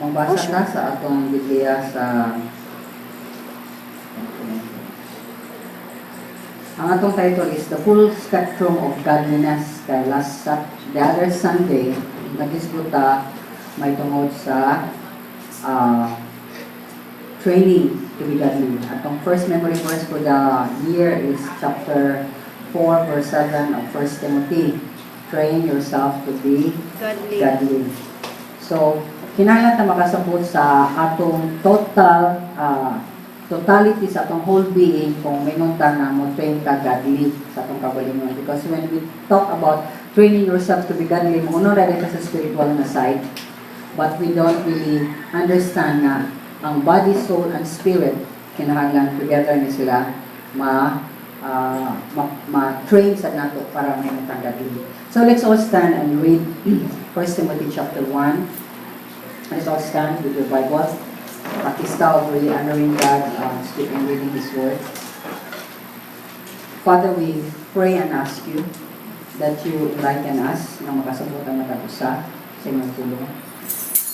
Magbasa Oh, sure. ta sa atong Biblia sa ang atong title is The Full Spectrum of Godliness. Kay the other Sunday, nagisgot ta may tungod sa training to be godly. Atong first memory verse for the year is chapter 4 verse 7 of 1 Timothy. Train yourself to be Godly. Godly. So, kinahanglan ta makasabot sa atong totality sa atong whole being kung mingon ta nga mo train ka godly sa atong kaugalingon. Because when we talk about training yourself to be godly, mo na rin ka sa spiritual na side. But we don't really understand nga ang body, soul, and spirit kinahanglan together ni sila ma-train sa nato para may tang godly. So let's all stand and read 1 Timothy chapter 1. Let's all stand with your Bible. Practice of really honoring God, speaking, reading His Word. Father, we pray and ask you that you enlighten us nga makasabot ang matag usa sa imong pulong.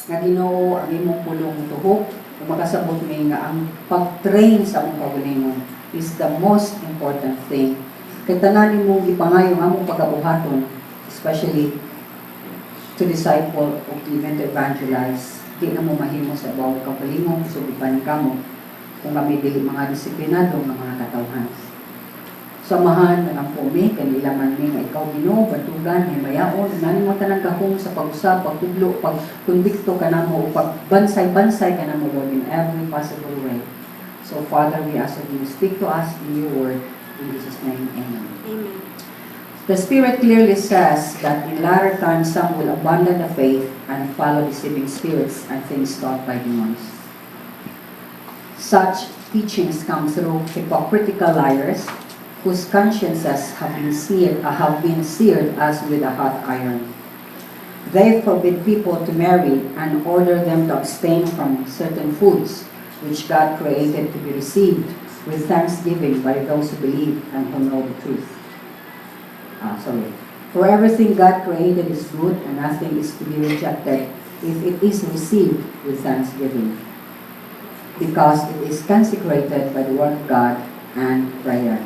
Nga, Ginoo, ang imong pulong tuhok ug makasabot mi nga ang pag-train sa among kaugalingon is the most important thing. Kay tanan nimong gipangayo nga among pagabuhaton, especially to disciple o even to evangelize, di na mo mahimo sa bawat kaugalingon, sugipan kamo kung kami dili mga disiplinado nga mga katawhan. Samahan na lang po mi, kanila man mi nga ikaw, Ginoo, batugan, himayaon, nani mo tanang gahom sa pag-usab, pagtudlo, pagkondikto ka namo, o pagbansay-bansay ka namo, Lord, in every possible way. So, Father, we ask of you, speak to us in your word. In Jesus' name, amen. Amen. The Spirit clearly says that in latter times some will abandon the faith and follow deceiving spirits and things taught by demons. Such teachings come through hypocritical liars whose consciences have been seared as with a hot iron. They forbid people to marry and order them to abstain from certain foods which God created to be received with thanksgiving by those who believe and who know the truth. Ah, sorry. For everything God created is good and nothing is to be rejected if it is received with thanksgiving, because it is consecrated by the word of God and prayer.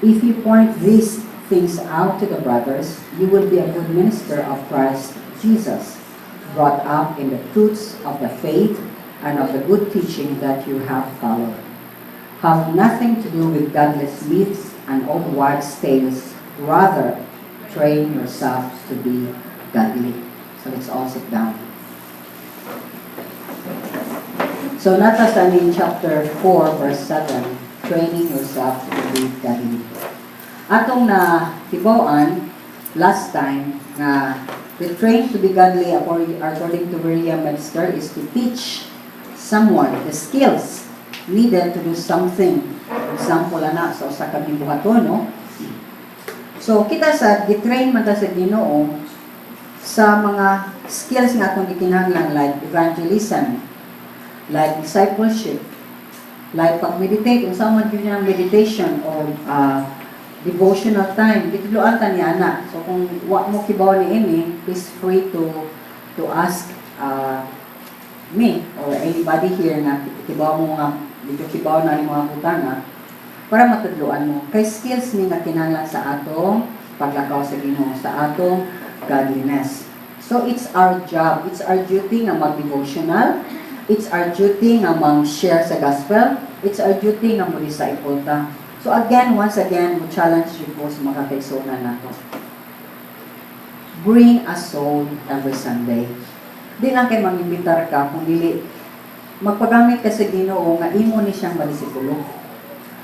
If you point these things out to the brothers, you will be a good minister of Christ Jesus, brought up in the truths of the faith and of the good teaching that you have followed. Have nothing to do with godless myths and old wives' tales. Rather, train yourself to be godly. So let's all sit down. So naa ta sa in chapter 4, verse 7, training yourself to be godly. Atong na tibaw-an last time nga the train to be godly according to William Webster is to teach someone the skills needed to do something. Example ana sa usa ka buhaton, no? So kita sa gitrain man ta sa Ginoo sa mga skills nga atong gikinahanglan, like evangelism, like discipleship, like pag-meditate, unsa man gyud ang meditation or devotional time, gitudloan ta niya ana. So kung wa mo kibaw ni ini, please free to ask me or anybody here na kibaw mo nga dito kibaw na ni mga butanga para matudloan mo. Kay skills ni nga kinahanglan sa atong paglakaw sa Ginoo, sa atong godliness. So it's our job, it's our duty nga mag-devotional, it's our duty nga mag-share sa gospel, it's our duty nga mo-disciple ta. So again, once again, mo challenge jud ko sa mga kaigsuonan nato. Bring a soul every Sunday. Di lang kay mangimbitar ka, kung dili magpagamit ka sa Ginoo nga imo ni siyang madisipulo.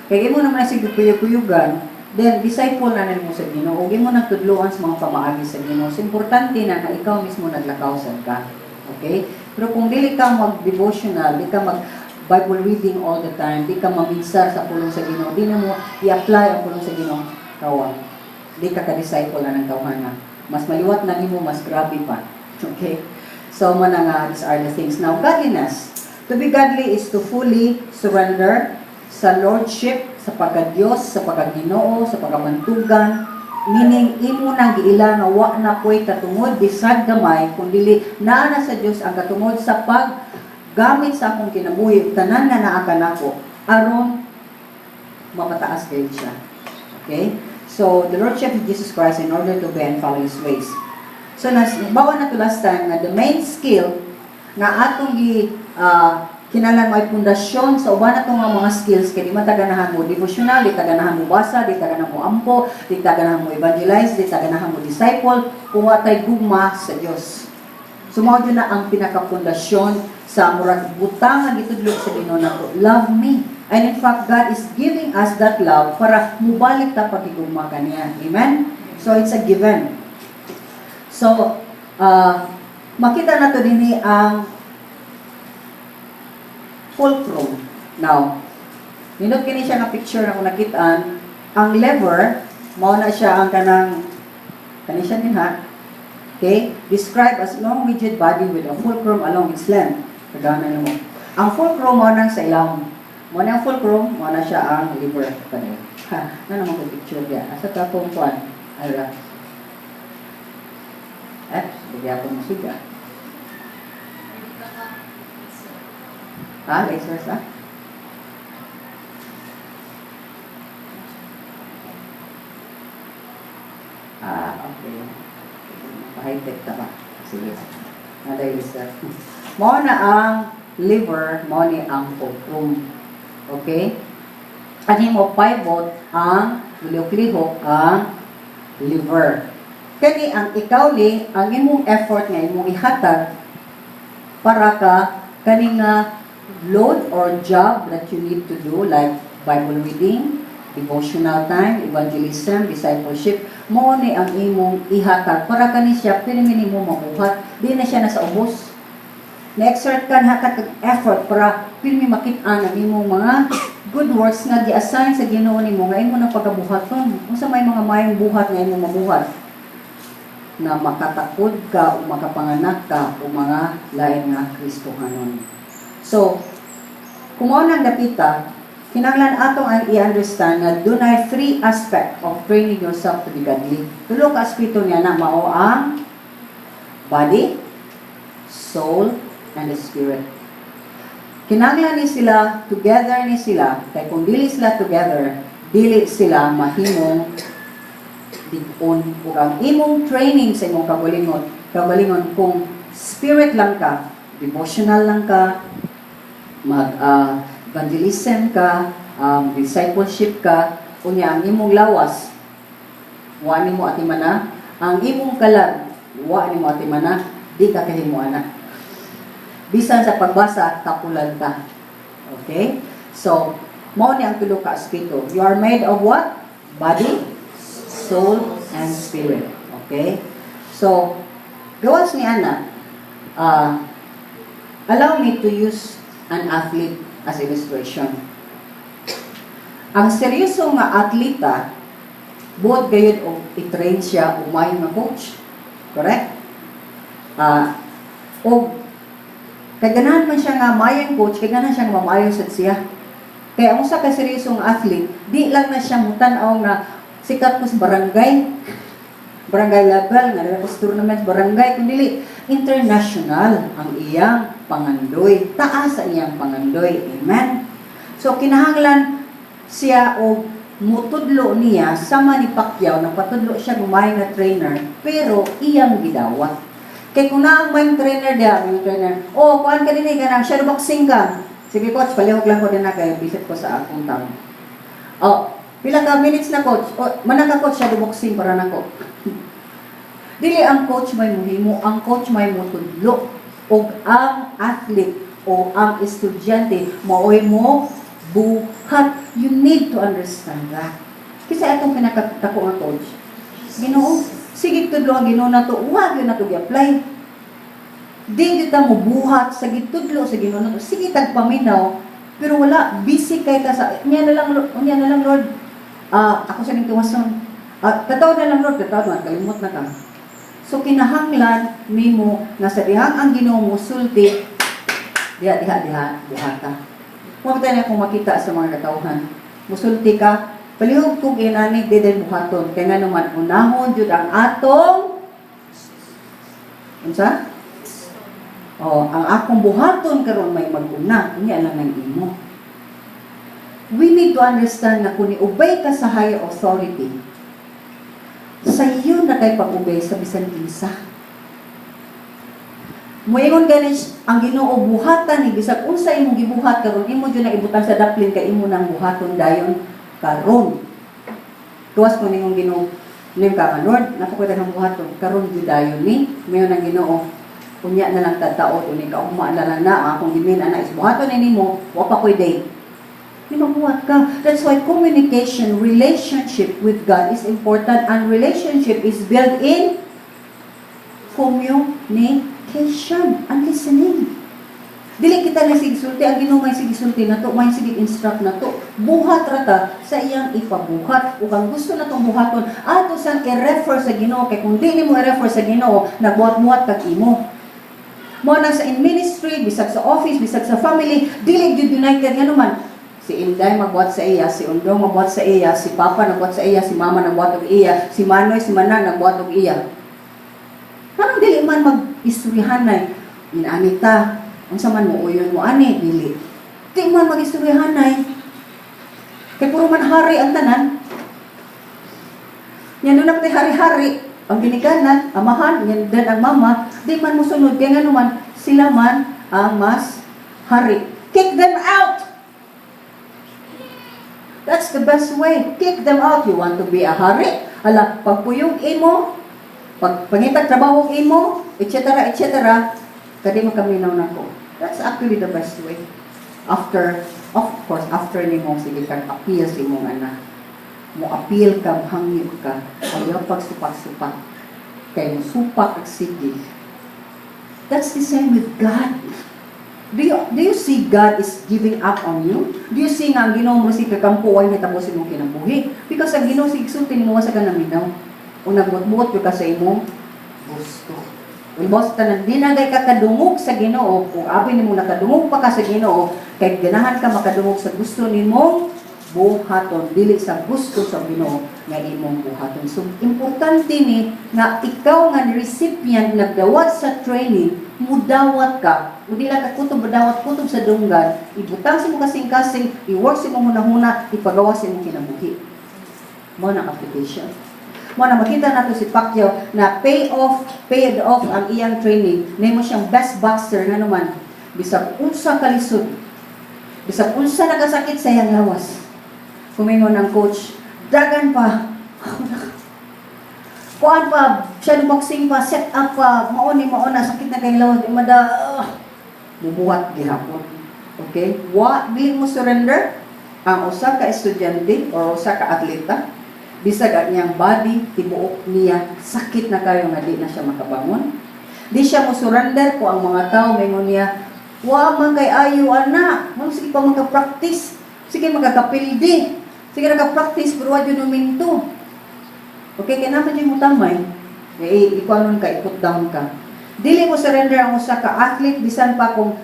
Kay imo naman si kuyog-kuyugan, then disciple na nimo sa Ginoo. Ug imo nang tudloan sa mga pamaagi sa Ginoo. So importante na nga ikaw mismo naglakaw sad ka. Okay? Pero kung dili ka mag-devotional, di ka mag Bible reading all the time, di ka maminsar sa pulong sa Ginoo, di na mo i-apply ang pulong sa Ginoo, kawa. Di ka ka-disciple na ng tawhana. Mas maliwat na nimo, mas grabe pa. Okay? So, mao na nga, these are the things. Now, godliness. To be godly is to fully surrender sa lordship, sa pagka-Diyos, sa pagka-Ginoo, sa pagkabantugan, Meaning, imo nang giila nga wa na ko'y katungod bisag gamay, kung dili naa na sa Dios ang katungod sa paggamit sa akong kinabuhi, tanan nga naa kanako, aron mapataas gayud siya. Okay? So, the Lordship of Jesus Christ in order to obey and follow His ways. So, nabawa na to last time nga the main skill nga atong gi kinahanglan mo ay pundasyon sa uban nato nga mga skills, kay di man taganahan mo devotional, di taganahan mo basa, di taganahan mo ampo, di taganahan mo evangelize, di taganahan mo disciple kung wa tay gugma sa Dios. So mao jud na ang pinakapundasyon sa murag butang nga gitudlo sa Ginoo nato. Love me. And in fact, God is giving us that love para mubalik ta pagigugma kaniya. Amen? So it's a given. So, makita nato dinhi ang fulcrum. Now, nindot kini siya nga picture na kung nakitaan, ang lever, mao na siya ang kanang, kani siya din ha, okay? Describe as long rigid body with a fulcrum along its length. Kagana na mo. Ang fulcrum mao nang sa ilawom. Mao na ang fulcrum, mao na siya ang lever. Kani. Ha, na naman ko picture diya. Asa ta akong kuan? Ara. Eh, bigyan ko mo siga. Pwede ka ka. Ha, lasers ah? Ah, okay. Pa-high-tech ta ba? Sige. Naday laser. Mao na ang lever, mao ni ang fulcrum. Okay? Ani mo pivot ang lihok-lihok ang lever. Kani ang ikaw ni ang imong effort nga imong ihatag para ka kani nga load or job that you need to do, like Bible reading, devotional time, evangelism, discipleship, mao ni ang imong ihatag para kani siya pirmi nimo mabuhat. Di na siya nasa ubos. Na-exert ka, hatag kag effort para pirmi makit-an ang imong mga good works nga gi-assign sa Ginoo nimo nga imo na pagabuhaton. Unsa may mga mayong buhat nga imong mabuhat? Na makatakod ka o makapanganak ka o mga lain nga Kristohanon. So, kung mao nang dapita, kinahanglan atong ang i-understand nga dunay three aspect of training yourself to be godly. Tulo ka aspeto niya na mao ang body, soul, and the spirit. Kinahanglan ni sila, together ni sila, kay kung dili sila together, dili sila mahimong big-on. Ug ang imong training sa imong kaugalingon, kung spirit lang ka, devotional lang ka, mag evangelism ka, discipleship ka, unya ang imong lawas, wa nimo atimana, ang imong kalag, wa nimo atimana, di ka kahimo ana. Bisan sa pagbasa, kapulan ka. Okay? So, mao ni ang tulo ka aspeto. You are made of what? Body, soul, and spirit. Okay? So, gawas ni ana, allow me to use an athlete as illustration. Ang seryoso nga atleta, buot gayud og i-train siya og maayo nga coach. Correct? Og kay ganahan man siya nga maayong coach, kay ganahan siya nga mamaayo sad siya. Kaya ang usa ka seryosong athlete, di lang na siya mutan-aw nga sikat ko sa barangay, barangay level, nga dala ko sa tournament barangay, kun dili international ang iyang pangandoy, taas sa iyang pangandoy. Amen. So kinahanglan siya og mutudlo niya sama ni Pacquiao, nagpatudlo siya gumay nga trainer, pero iyang gidawat. Kay kung naa may trainer diha, may trainer, "Oh, kuan ka dinhi kanang shadow boxing ka." "Sige coach, palihog lang ko din na kay visit ko sa akong tao." "Oh, pila ka minutes na, coach?" "Oh, manaka coach, shadow boxing para nako." Dili ang coach may muhimo, ang coach may mutudlo og ang athlete o ang estudyante maoy mo buhat. You need to understand that. Kasi atong pinakatako nga coach, Ginoo. Sige tudlo ang Ginoo nato, wa gyud nato gi-apply. Di gyud ta mo buhat sa gitudlo sa Ginoo nato. Sige tag paminaw, pero wala, busy kay ta sa unya na lang, unya na lang Lord. Ah, ako sa ning tuwason. Ah, tataw na lang Lord, tataw na kalimot na ka. So kinahanglan nimo nga sa dihang ang Ginoo mo sulti diha diha diha buhata. Huwag tayo na kung makita sa mga katawhan. Musulti ka, Palihog kog inani di din buhaton kay nga naman unahon jud ang atong unsa? Oh, ang akong buhaton karon may mag-una, unya lang ang imo. We need to understand na kung ni-obey ka sa higher authority, sa iyo na kay pag-obey sa bisan kinsa. Moingon gani ang Ginoo, buhatan ni bisag unsa imong gibuhat karon, imo jud na ibutang sa daplin kay imo nang buhaton dayon karon. Tuwas ko ningong Ginoo nim ka nga, "Lord, nako ko ng buhaton karon jud dayon ni." Mayon ang Ginoo, "Unya na lang tadtaot uni kaugma na lang na ang akong gimin ana is buhaton ni nimo, wa pa koy date." Di mabuhat ka. That's why communication, relationship with God is important, and relationship is built in communication and listening. Dili kita na sige sulti, ang Ginoo may sige sulti na to, may sige instruct na to. Buhat ra ta sa iyang ipabuhat. Ug ang gusto na tong buhaton, ato sang i-refer sa Ginoo, kay kung di nimo i-refer sa Ginoo, nagbuhat-buhat kag imo. Mo na sa in ministry, bisag sa office, bisag sa family, dili gyud united nga naman. Si Inday magbuhat sa iya, si Undong magbuhat sa iya, si Papa nagbuhat sa iya, si Mama nagbuhat og iya, si Manoy, si Manang nagbuhat og iya. Anong dili man mag-istoryahanay? Inanita, unsa man mo uyon mo ani, dili. Di man mag-istoryahanay. Kay puro man hari ang tanan. Yan doon na hari-hari, ang ginikanan, amahan, yan din ang mama, di man mo sunod, kaya nga naman, sila man ang mas hari. Kick them out! That's the best way. Kick them out. You want to be a hari? Ala, pagpuyog imo, pag pangitag trabaho imo, etc., etc., kadi makaminaw nako. That's actually the best way. After, of course, after nimo sige kag appeal sa imong anak. Mo appeal ka, hangyo ka, ayaw pagsupak-supak. Kay mo supak ag sige. That's the same with God. Do you see God is giving up on you? Do you see nga ang Ginoo mo si kakampo way hitabo sa imong kinabuhi? Because ang Ginoo sige sulti nimo sa kanaminaw. O nagbuot-buot ka sa imong gusto. Boss, tanan di na kay kakadungog sa Ginoo, kung abi nimo nakadungog pa ka sa Ginoo, kay ganahan ka makadungog sa gusto nimong buhaton, dili sa gusto sa Ginoo nga imong buhaton. So importante ni nga ikaw nga ni recipient nagdawat sa training, mudawat ka. Ug di lang ka kutob dawat kutob sa dunggan, ibutang sa imong kasing-kasing, i-work sa imong hunahuna, ipagawa sa imong kinabuhi. Mao na application. Mo na makita nato si Pacquiao na paid off ang iyang training. Nahimo siyang best boxer nga naman. Bisag unsa kalisod, bisag unsa nakasakit sa iyang lawas. Kumingon ang coach, "Dagan pa. Kuan pa, shadow boxing pa, set up pa, mao ni mao na, sakit na kay lawas, di mada, mubuhat gihapon." Okay? Wa dili mo surrender ang usa ka estudyante or usa ka atleta, bisag ang iyang body tibuok niya sakit na kayo nga di na siya makabangon. Di siya mo surrender kung ang mga tao maingon niya, "Wa man kay ayo ana, mo sige pa maka-practice, sige magakapildi, sige naka-practice pero wa jud huminto." Okay, kay naman yung mutamay, eh, ikuanon ka, i-put down ka. Dili mo surrender ang usa ka athlete bisan pa kung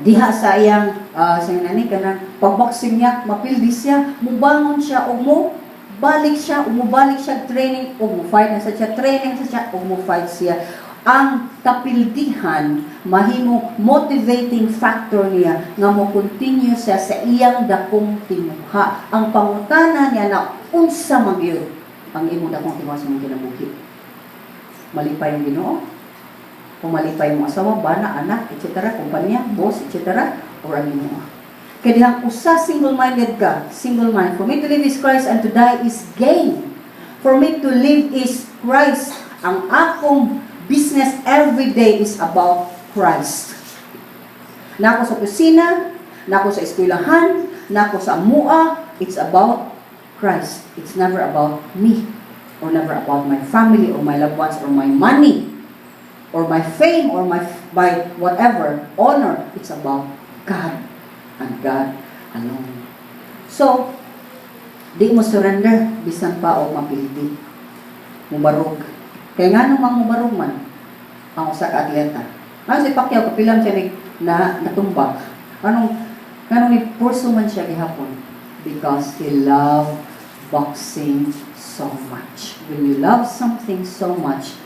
diha sa iyang sa nani kanang pagboxing niya mapildi siya, mubangon siya ug mo balik siya ug mubalik siya training ug mo fight na sa siya, training sa siya ug mo fight siya. Ang kapildihan mahimo motivating factor niya nga mo continue siya sa iyang dakong tinguha. Ang pangutana niya na, unsa man gyud ang imong dakong tinguha sa imong kinabuhi? Malipay ang Ginoo, kung malipay mo asawa, bana, anak, etc., kumpanya, boss, etc., or ang Ginoo? Kaya dihang usa single-minded ka, single mind. For me to live is Christ and to die is gain. For me to live is Christ. Ang akong business every day is about Christ. Nako sa kusina, nako sa eskwelahan, nako sa mua, it's about Christ. It's never about me or never about my family or my loved ones or my money or my fame or my whatever honor. It's about God and God alone. So di mo surrender bisan pa o mapildi, mubarog. Kaya nga nung mubarog man ang usa ka atleta, ano si Pacquiao, kapilang siya ni, na natumba, anong nganong ni purso man siya gihapon. Because he loved boxing so much. When you love something so much,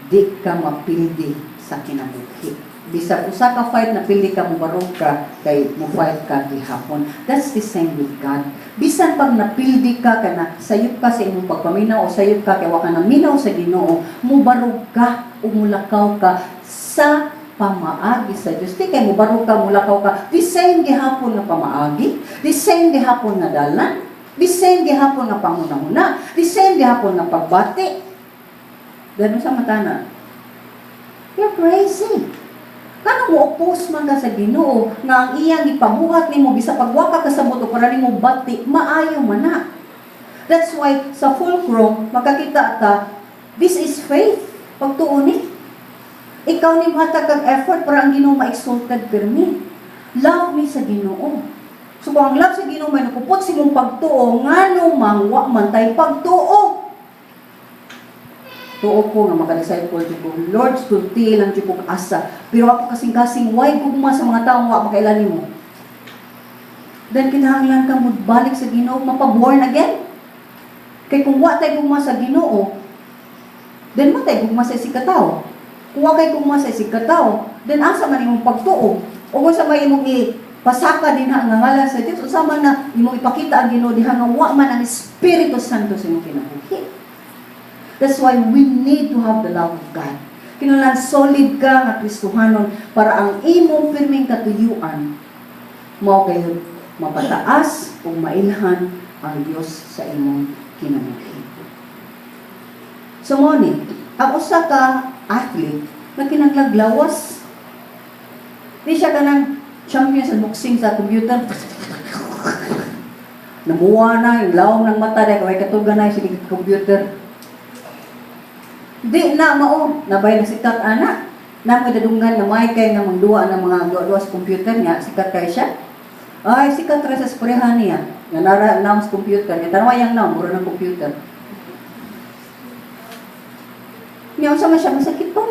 di ka mapildi sa kinabuhi. Bisag usa ka fight na pildi ka, mobarog ka kay mo fight ka gihapon. That's the same with God. Bisan pag napildi ka kana sayop ka sa imong pagpaminaw o sayop ka kay wa ka naminaw sa Ginoo, mobarog ka ug mulakaw ka sa pamaagi sa Dios. Di kay mobarog ka, mulakaw ka, the same gihapon nga pamaagi, the same gihapon nga dalan, the same gihapon nga panghunahuna, the same gihapon nga pagbati. Ganun sa mata na. You're crazy. Kano mo oppose man ka sa Ginoo nga ang iyang gipabuhat nimo bisa pag wa ka kasabot o para nimo bati, maayo man na. That's why sa fulcrum makakita ta, this is faith. Pagtuo ni. Ikaw ni hatag kag effort para ang Ginoo ma-exalted pirmi. Love mi sa Ginoo. So kung ang love sa Ginoo may nakupot sa imong pagtuo, ngano mang wa man tay pagtuo? Tuo ko nga maka-disciple jud ko. Lord, sulti lang jud ko asa. Pero ako kasing-kasing way gugma sa mga tawo wa makaila nimo. Then kinahanglan ka mo balik sa Ginoo, mapa-born again. Kay kung wa tay gugma sa Ginoo, then mo tay gugma sa isig ka tawo. Kung wa kay gugma sa isig ka tawo, then asa man imong pagtuo? O kung sa may imong ipasaka dinha nga ngalan sa Dios, unsa man na imong ipakita ang Ginoo diha nga wa man ang Espiritu Santo sa imong kinabuhi? That's why we need to have the love of God. Kinahanglan solid ka nga Kristohanon para ang imong pirming katuyuan mao gayud mapataas o mailhan ang Dios sa imong kinabuhi. So mo ni, ang usa ka athlete na kinahanglang lawas. Di siya kanang champion sa boxing sa computer. Namuha na, yung lawom ng mata dahil kay katugan na sige computer. Di na mao, nabay na sikat ana. Na mo dadunggan nga may kay nga mangduwa ng mga duwa-duwa sa computer niya, sikat kay siya. Ay, sikat ra sa esprehan niya. Nga nara naong sa computer niya. Tanawa yang naong, mura ng computer. Niya, unsa man siya, masakit pa.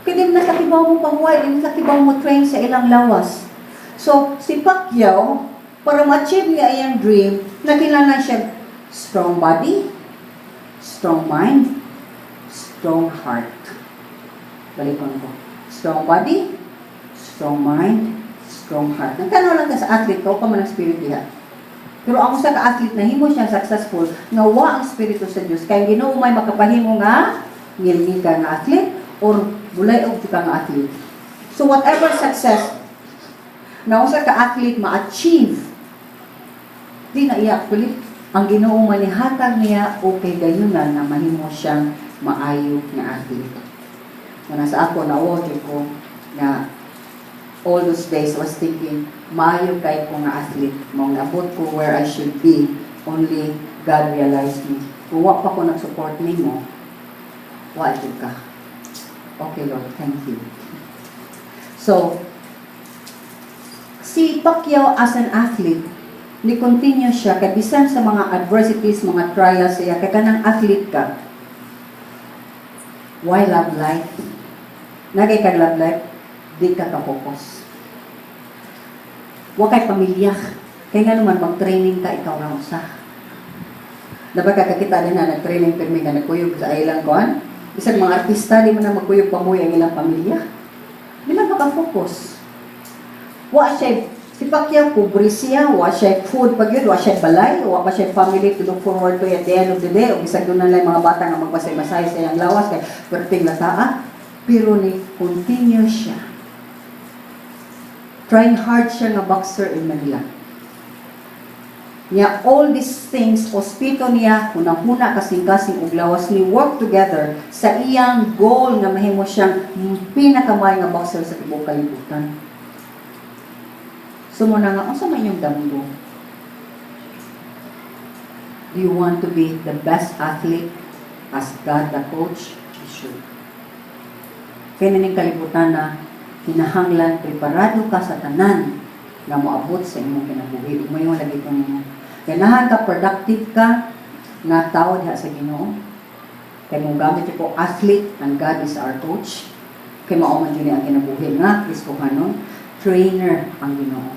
Kaya di na sa kibaw mo pahuway, di na sa kibaw mo train sa ilang lawas. So, si Pacquiao, para ma-achieve niya iyang dream, na siya strong body, strong mind, strong heart. Balikon ko. Strong body, strong mind, strong heart. Nagtanaw lang ka sa athlete, ka man ang spirit diha. Pero ang usa ka athlete na himo siya successful, nga wa ang spirito sa Dios, kay Ginoo may makapahimo nga ngilngi ka nga athlete or bulay og ka nga athlete. So whatever success na usa ka athlete ma-achieve, di na iya actually ang Ginoo manihatag niya o kay gayunan na mahimo siyang maayo nga athlete. Nga sa ako na ko nga all those days I was thinking, maayo kay ko nga athlete, mao naabot ko where I should be, only God realized me. Kung wa pa ko nag-support nimo, wa jud ka. Okay, Lord, thank you. So, si Pacquiao as an athlete, ni continue siya kay bisan sa mga adversities, mga trials siya, kay kanang athlete ka. Why love life? Nagay kag love life, di ka ka-focus. Wa kay pamilya. Kay nga naman mag-training ka ikaw ra usa. Dapat ka kakita din na nag-training pirmi ka nagkuyog sa ilang kuan. Bisag mga artista di mo na magkuyog pamuy ang ilang pamilya. Di lang maka-focus. Wa siya si Pacquiao, pobre siya, wa siya food pag yun, wa siya balay, wa pa siya family to look forward to at the end of the day. O bisag doon na lang mga bata nga magbasay-basay sa iyang lawas kay perting lataa. Pero ni continue siya. Trying hard siya nga boxer in Manila. Niya all these things, hospital niya, hunang-huna, kasing-kasing ug lawas ni work together sa iyang goal nga mahimo siyang pinakamay nga boxer sa tibuok kalibutan. So mo na nga, unsa man inyong damgo? Do you want to be the best athlete as God the coach? You should. Kaya ning kalibutan na kinahanglan preparado ka sa tanan nga moabot sa imong kinabuhi. Ug mayo lagi ko nimo. Ganahan ka productive ka nga tao diha sa Ginoo. Kay mo gamit ko athlete and God is our coach. Kay mao man jud ni ang kinabuhi nga Kristohanon, trainer ang Ginoo.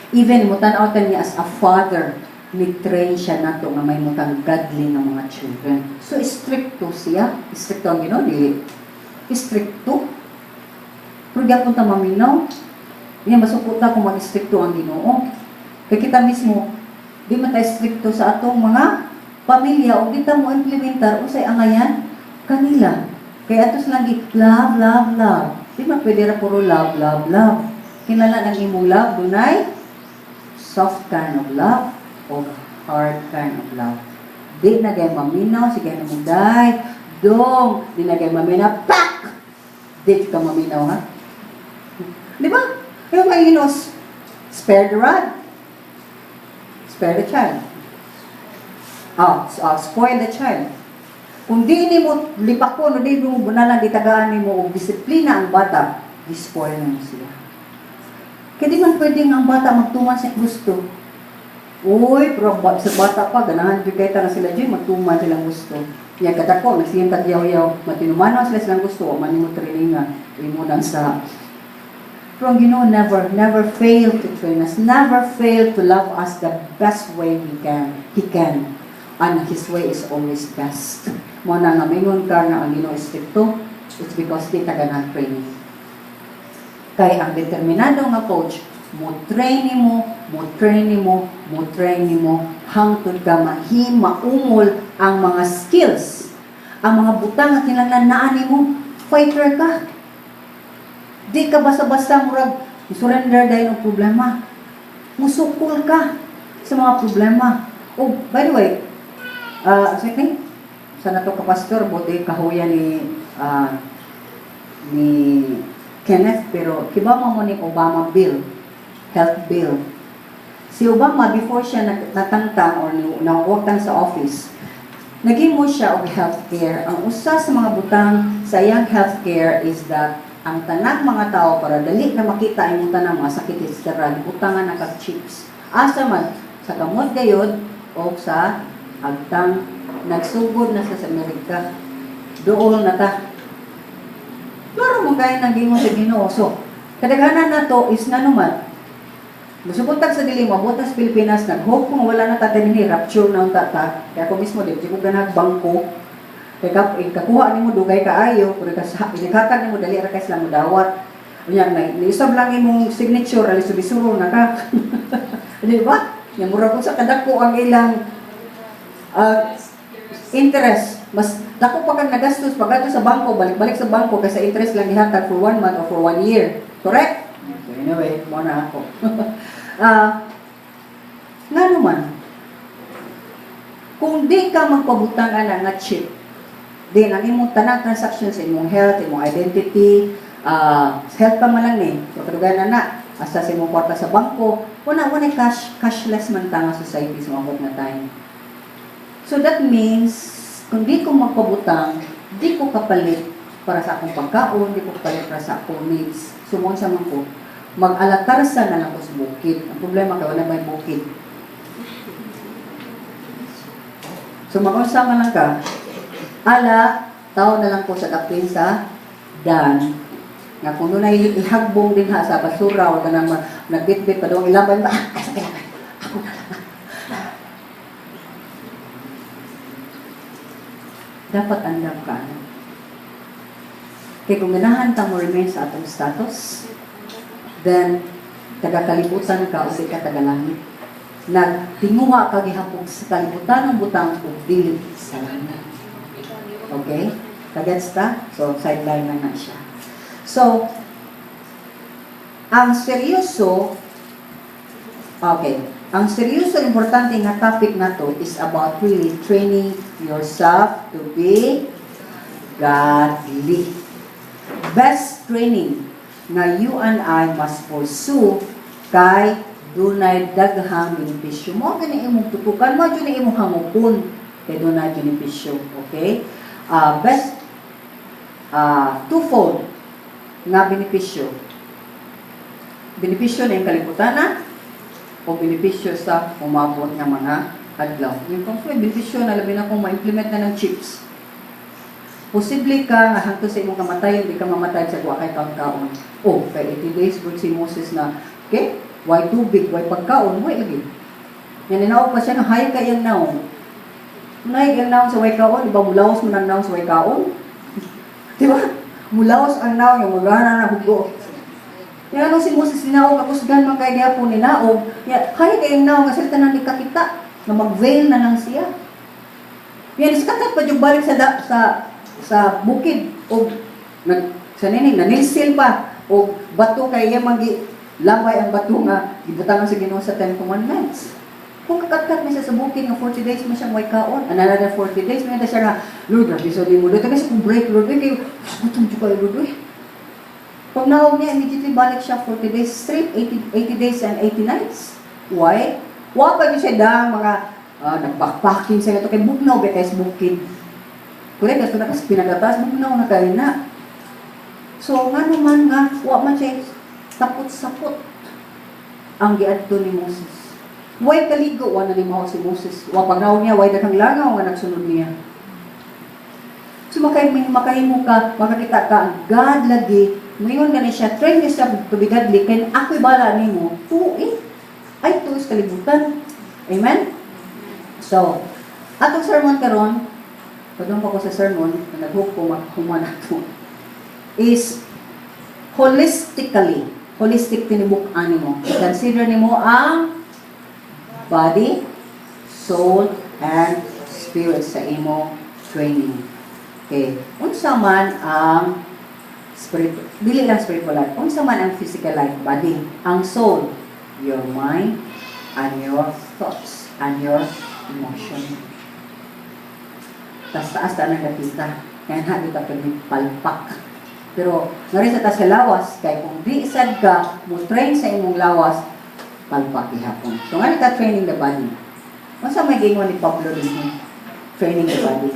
Even mutan-aw ta niya as a father, ni-train siya nato nga may mutang godly nga mga children. So stricto siya. Stricto ang Ginoo, dili. Stricto. Pero gyapon ta maminaw. Niya masukot ta kung mag-stricto ang Ginoo. Kay kita mismo, di man ta stricto sa atong mga pamilya o di ta mo implementar unsay angayan kanila. Kaya ato silang gi love, love, love. Di man pwede ra puro love, love, love. Kinahanglan ang imong love dunay soft kind of love o hard kind of love. Di na gay maminaw, sige na mo day. Dong, di na gay maminaw, pak! Di ka maminaw, ha? Di ba? Kaya may inos, spare the rod. Spare the child. Oh, spoil the child. Kung di ni mo lipakon, o di mo bunalan, di tagaan nimo og disiplina ang bata, di-spoil na mo sila. Kaya di man pwede nga ang bata magtuman sa gusto. Uy, pero sa bata pa, ganahan jud kay ta nga sila jud magtuman silang gusto. Nya kadako, nagsiyang tagyaw-yaw, matinumanon sila silang gusto, wa man nimo training nga imo nang sa. Pero ang Ginoo never, never fail to train us, never fail to love us the best way we can. He can. And His way is always best. Mo na nga mingon ka nga ang Ginoo stricto, it's because di ta ganahan training. Kay ang determinado nga coach, mo train nimo, mo train nimo, mo train nimo hangtod ka maumol ang mga skills. Ang mga butang nga kinahanglan naa nimo, fighter ka. Di ka basta-basta murag surrender dahil ng problema. Musukol ka sa mga problema. Oh, by the way, sa sa nato ka pastor, buti kahuya ni Kenneth, pero kibaw mo ni Obama bill, health bill. Si Obama, before siya natangtang or nawagtang sa office, naghimo siya og healthcare. Ang usa sa mga butang sa iyang healthcare is that ang tanang mga tao, para dali na makita imong tanang mga sakit, etc., gibutangan na kag chips. Asa man sa kamot gayod o sa agtang. Nagsugod na sa Amerika. Dool na ta. Klaro mo kaya nang gingon sa Ginoo. So, kadaghanan na to is nga naman, musukuntag sa dili mo, sa Pilipinas, nag-hope kung wala na ta dinhi, rapture na unta ta. Kaya ako mismo, di ko ganag bangko. Kaya kakuha nimo dugay kaayo, pero ikatag nimo dali ra kay sila mo dawat. Unya na niusab lang imong signature, ali subisuro na ka. Di ba? Nya mura ko sa kadako ang ilang interest. Mas dako pa kang nagastos pag sa bangko, balik-balik sa bangko kaysa interest lang gihatag for one month or for one year. Correct? So anyway, mo na ako. Nga naman, kung di ka magpabutang ana nga chip, din ang imong tanang transaction sa imong health, imong identity, health pa man lang ni, so kadugayan na na, asa sa imong kwarta sa bangko, wala wala cash, cashless man ta nga society sa mabot na time. So that means, kung di ko magpabutang, di ko kapalit para sa akong pagkaon, di ko kapalit para sa akong needs. Sumon sa man ko, mag-alatarsa na lang ko sa bukid. Ang problema kay wala may bukid. So mag-unsa man lang ka, ala, tao na lang ko sa dapin sa dan. Nga kung doon ay ihagbong din ha sa basura o ganang nagbitbit pa doon ilaban ba, ah, ay, sa kailangan, ako na lang. Dapat andam ka. Ano? Kaya kung ganahan ka mo remain sa atong status, then taga-kalibutan ka o di ka taga-langit. Nagtinguha ka gihapon sa kalibutan ng butang ug dili sa langit. Okay? Kagets ta? So, sideline lang na siya. So, ang seryoso, okay, ang seryoso importante nga topic na to is about really training yourself to be godly. Best training nga you and I must pursue kay dunay daghang benepisyo. Mo gani imong tutukan, mo jud imong hangupon kay dunay benepisyo, okay? Best twofold nga benepisyo. Benepisyo na yung kalibutan na o benepisyo sa umabot nga mga adlaw. Yung kung may benepisyo na labi na kung ma-implement na ng chips. Posible ka nga hangtod sa imong kamatayon, di ka mamatay sa wa kay kaon-kaon. Oh, kay 80 days good si Moses na, okay? Way tubig, way pagkaon, way lagi. Yan, ninaog pa siya nga hay kay iyang naong. Nay ang naong sa way kaon, di ba mulaos man ang naong sa way kaon? Di ba? Mulaos ang naong, yung magana na hugo. Yan ano si Moses ninaog, kakusgan man kay gihapon ninaog. Ya, hay kay ang naong, nga sila tanan di kakita, nga mag-veil na lang siya. Yan, iskatat pa yung balik sa, da, sa bukid o nag sa nini nanilsil pa o bato kay iya magi labay ang bato nga gibutangan sa Ginoo sa Ten Commandments. Kung kakatkat mi siya sa bukid nga 40 days mo siyang way kaon, another 40 days mo siya nga, "Lord, grabe sa mo, Lord, kasi kung break, Lord, kay gutom jud kayo, Lord, eh." Pag naog niya, immediately balik siya 40 days straight, 80, 80 days and 80 nights. Why? Wa pa gyud siya dang mga nag-backpacking sa ito kay bugnaw ba kay sa bukid. Correct, kasi na kasi pinagatas, bugnaw na kayo na. So, nga naman nga, wa man siya tapot-sapot ang giadto ni Moses. Way kaligo, wa na ni si Moses. Wa pag niya, way daghang langaw nga nagsunod niya. So makahimo ka, makakita ka, ang God lagi, ngayon gani siya, train yourself to be godly, kay ako'y bala nimo, tuig. Ay, tuig sa kalibutan. Amen? So, atong sermon karon, padung pa ko sa sermon, na nag-hope ko makahuman ato, is holistically, holistic tinibuk animo. I-consider nimo ang body, soul, and spirit sa imo training. Okay. Unsa man ang spirit, dili lang spiritual life, unsa man ang physical life, body, ang soul, your mind, and your thoughts, and your emotion. Tas taas ta nang dapita. Kaya na di ta pwede palpak. Pero ngari sa ta sa lawas, kay kung di sad ka mo train sa imong lawas, palpak gihapon. So ngari ta training the body. Unsa may gingon ni Pablo dinhi? Training the body.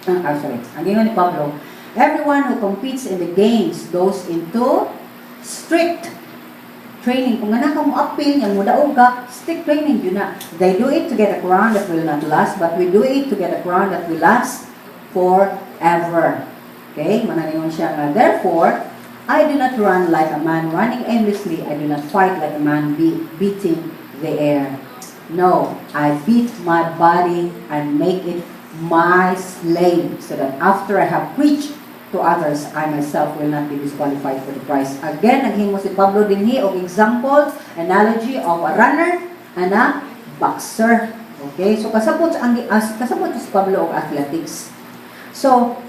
Ah, sorry. Ang gingon ni Pablo, "Everyone who competes in the games goes into strict training." Kung gana ka mo apil, yang mo daog ka, strict training yun na. "They do it to get a crown that will not last, but we do it to get a crown that will last forever." Okay? Mananingon siya nga, "Therefore, I do not run like a man running aimlessly. I do not fight like a man beating the air. No, I beat my body and make it my slave, so that after I have preached to others, I myself will not be disqualified for the prize." Again, naghimo si Pablo dinhi og example, analogy of a runner and a boxer. Okay? So kasabot si Pablo og athletics. So,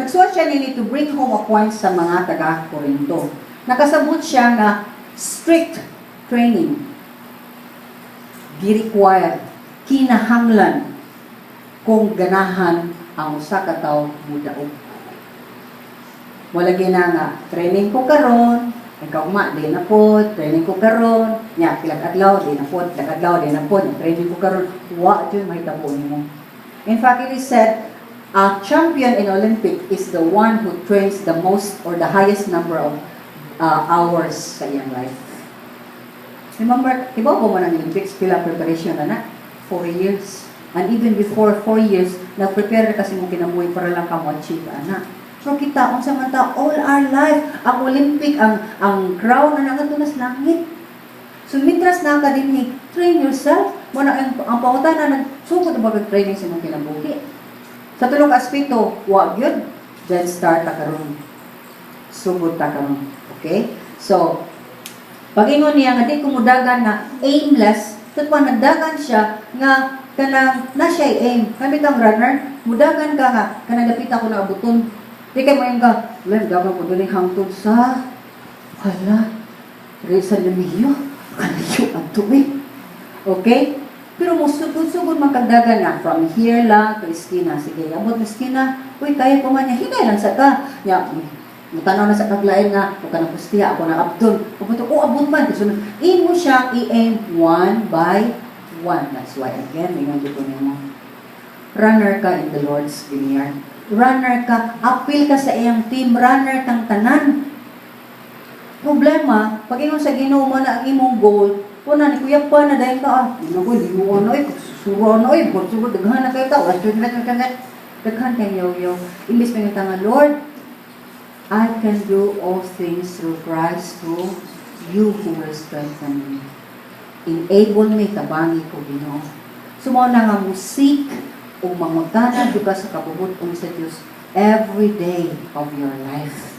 nagsuwat siya nini to bring home a point sa mga taga Corinto. Nakasabot siya nga strict training gi-require, kinahanglan kung ganahan ang usa ka tawo mudaog. Wala na nga training ko karon, ikaw ma di na pod, training ko karon, nya pila ka adlaw di na pod, pila ka adlaw di na pod, training ko karon, wa jud mahitabo nimo. In fact, it is said a champion in Olympic is the one who trains the most or the highest number of hours sa iyang life. Remember, di ba mo ng Olympics, pila preparation na na? 4 years. And even before 4 years, nag-prepare na kasi mo kinabuhi para lang ka mo-achieve, ana. So kita, unsa man ta, all our life, ang Olympic, ang crown na nangadto na sa langit. So mintras na ka dinhi, train yourself. Mo na ang pangutana, nagsugod ba kag training sa imong kinabuhi? Sa tulong aspeto, wa gyud, then start ta karon. Sugod ta karon. Okay? So, pag-ingon niya nga di ko mudagan nga aimless, tutwa nagdagan siya nga kanang na siya aim. Kami tang runner, mudagan ka nga kanang dapita ko na abuton. Di kay mo yung ka, lem dagan ko dili hangtod sa hala, Reza Lamillo, kalayo ang tuwi. Okay? Pero mo sugod-sugod man kagdagan nga from here lang to eskina. Sige, abot mo eskina. Uy, kaya ko man niya. Hinay lang sa ka. Nya, mutanaw na sa kaglain nga, o ka ng pustiya, ako na abdon. Abot oh, abot man. Kasi imo siya i-aim one by one. That's why, again, ingon ko nimo. Runner ka in the Lord's vineyard. Runner ka, apil ka sa iyang team, runner kang tanan. Problema, pag ingon sa Ginoo mo na ang imong goal, una ni kuya pa na dahil ka, ah, ino ko, di mo ano eh, suro ano eh, suro, daghan na kayo ta, daghan kayo yaw. Imbis may nga, "Lord, I can do all things through Christ who You who will strengthen me. Enable me, tabangi ko, Ginoo. So mao na nga mo seek ug mangutana jud ka sa kabubut-on sa Dios every day of your life.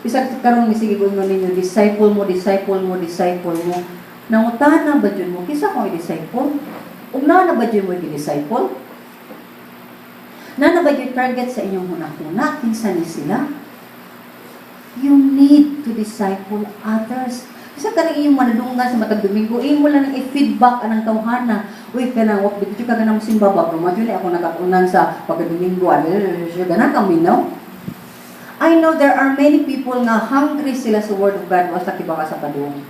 Bisag karon misige ko ninyo, disciple mo, disciple mo, disciple mo. Nangutana ba jud mo, kinsa akong i-disciple? Ug naa na ba jud mo i-disciple? Naa na ba jud target sa inyong huna-huna? Kinsa ni sila? You need to disciple others. Kasi kanang inyong manadungan sa matag Domingo, imo lang nang i-feedback anang tawhana. "Uy, kanang wak dito ka ganang simba ba, bro, madyo ako nakatunan sa pagka-Domingo." Ano, ganang kami, no? I know there are many people nga hungry sila sa Word of God, wasta kiba ka sa padung.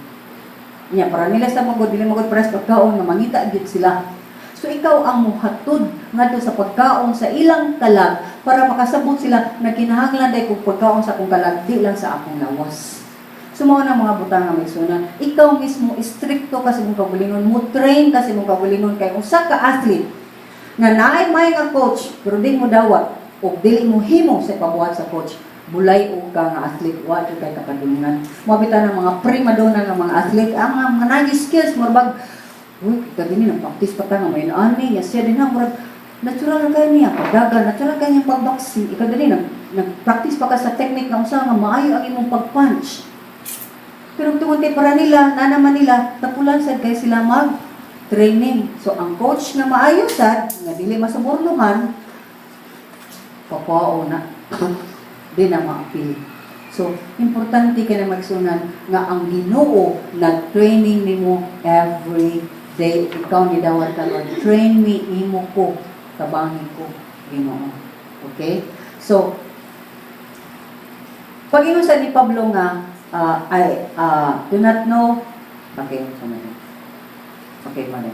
Nya, para nila sa magod, dili magod para sa pagkaon, nga mangita gyud sila. So ikaw ang muhatod ngadto sa pagkaon sa ilang kalag para makasabot sila na kinahanglan day kog pagkaon sa akong kalag, di lang sa akong lawas. So mao na mga butang nga may sunan. Ikaw mismo, istrikto ka sa imong kaugalingon, mo train ka sa imong kaugalingon kay usa ka athlete nga naay may nga coach pero di mo dawat o dili mo himo sa ipabuhat sa coach, bulay og ka nga athlete, wa jud kay kapadulungan. Mo bitaw ng mga prima donna nga mga athlete, ang mga nagi skills, murag, "Uy, kita dinhi nang practice pa ta nga may ani ya siya din ha, murag natural na kayo niya pagdagan, natural kayo niyang pagboxing." Ikaw dinhi nag practice pa ka sa technique nga unsa nga maayo ang imong pag-punch. Pero tungod kay para nila, na naman nila, tapulan sad kay sila mag training. So ang coach nga maayo sad, nga dili masubornuhan, papao na. Di na maapil. So, importante ka na magsunan nga ang Ginoo nag-training nimo every day. Ikaw ni dawat ka, "Lord, train me, imo ko, tabangi ko, Ginoo." Okay? So, pag ingon sa ni Pablo nga, I do not know, okay, so okay, mali.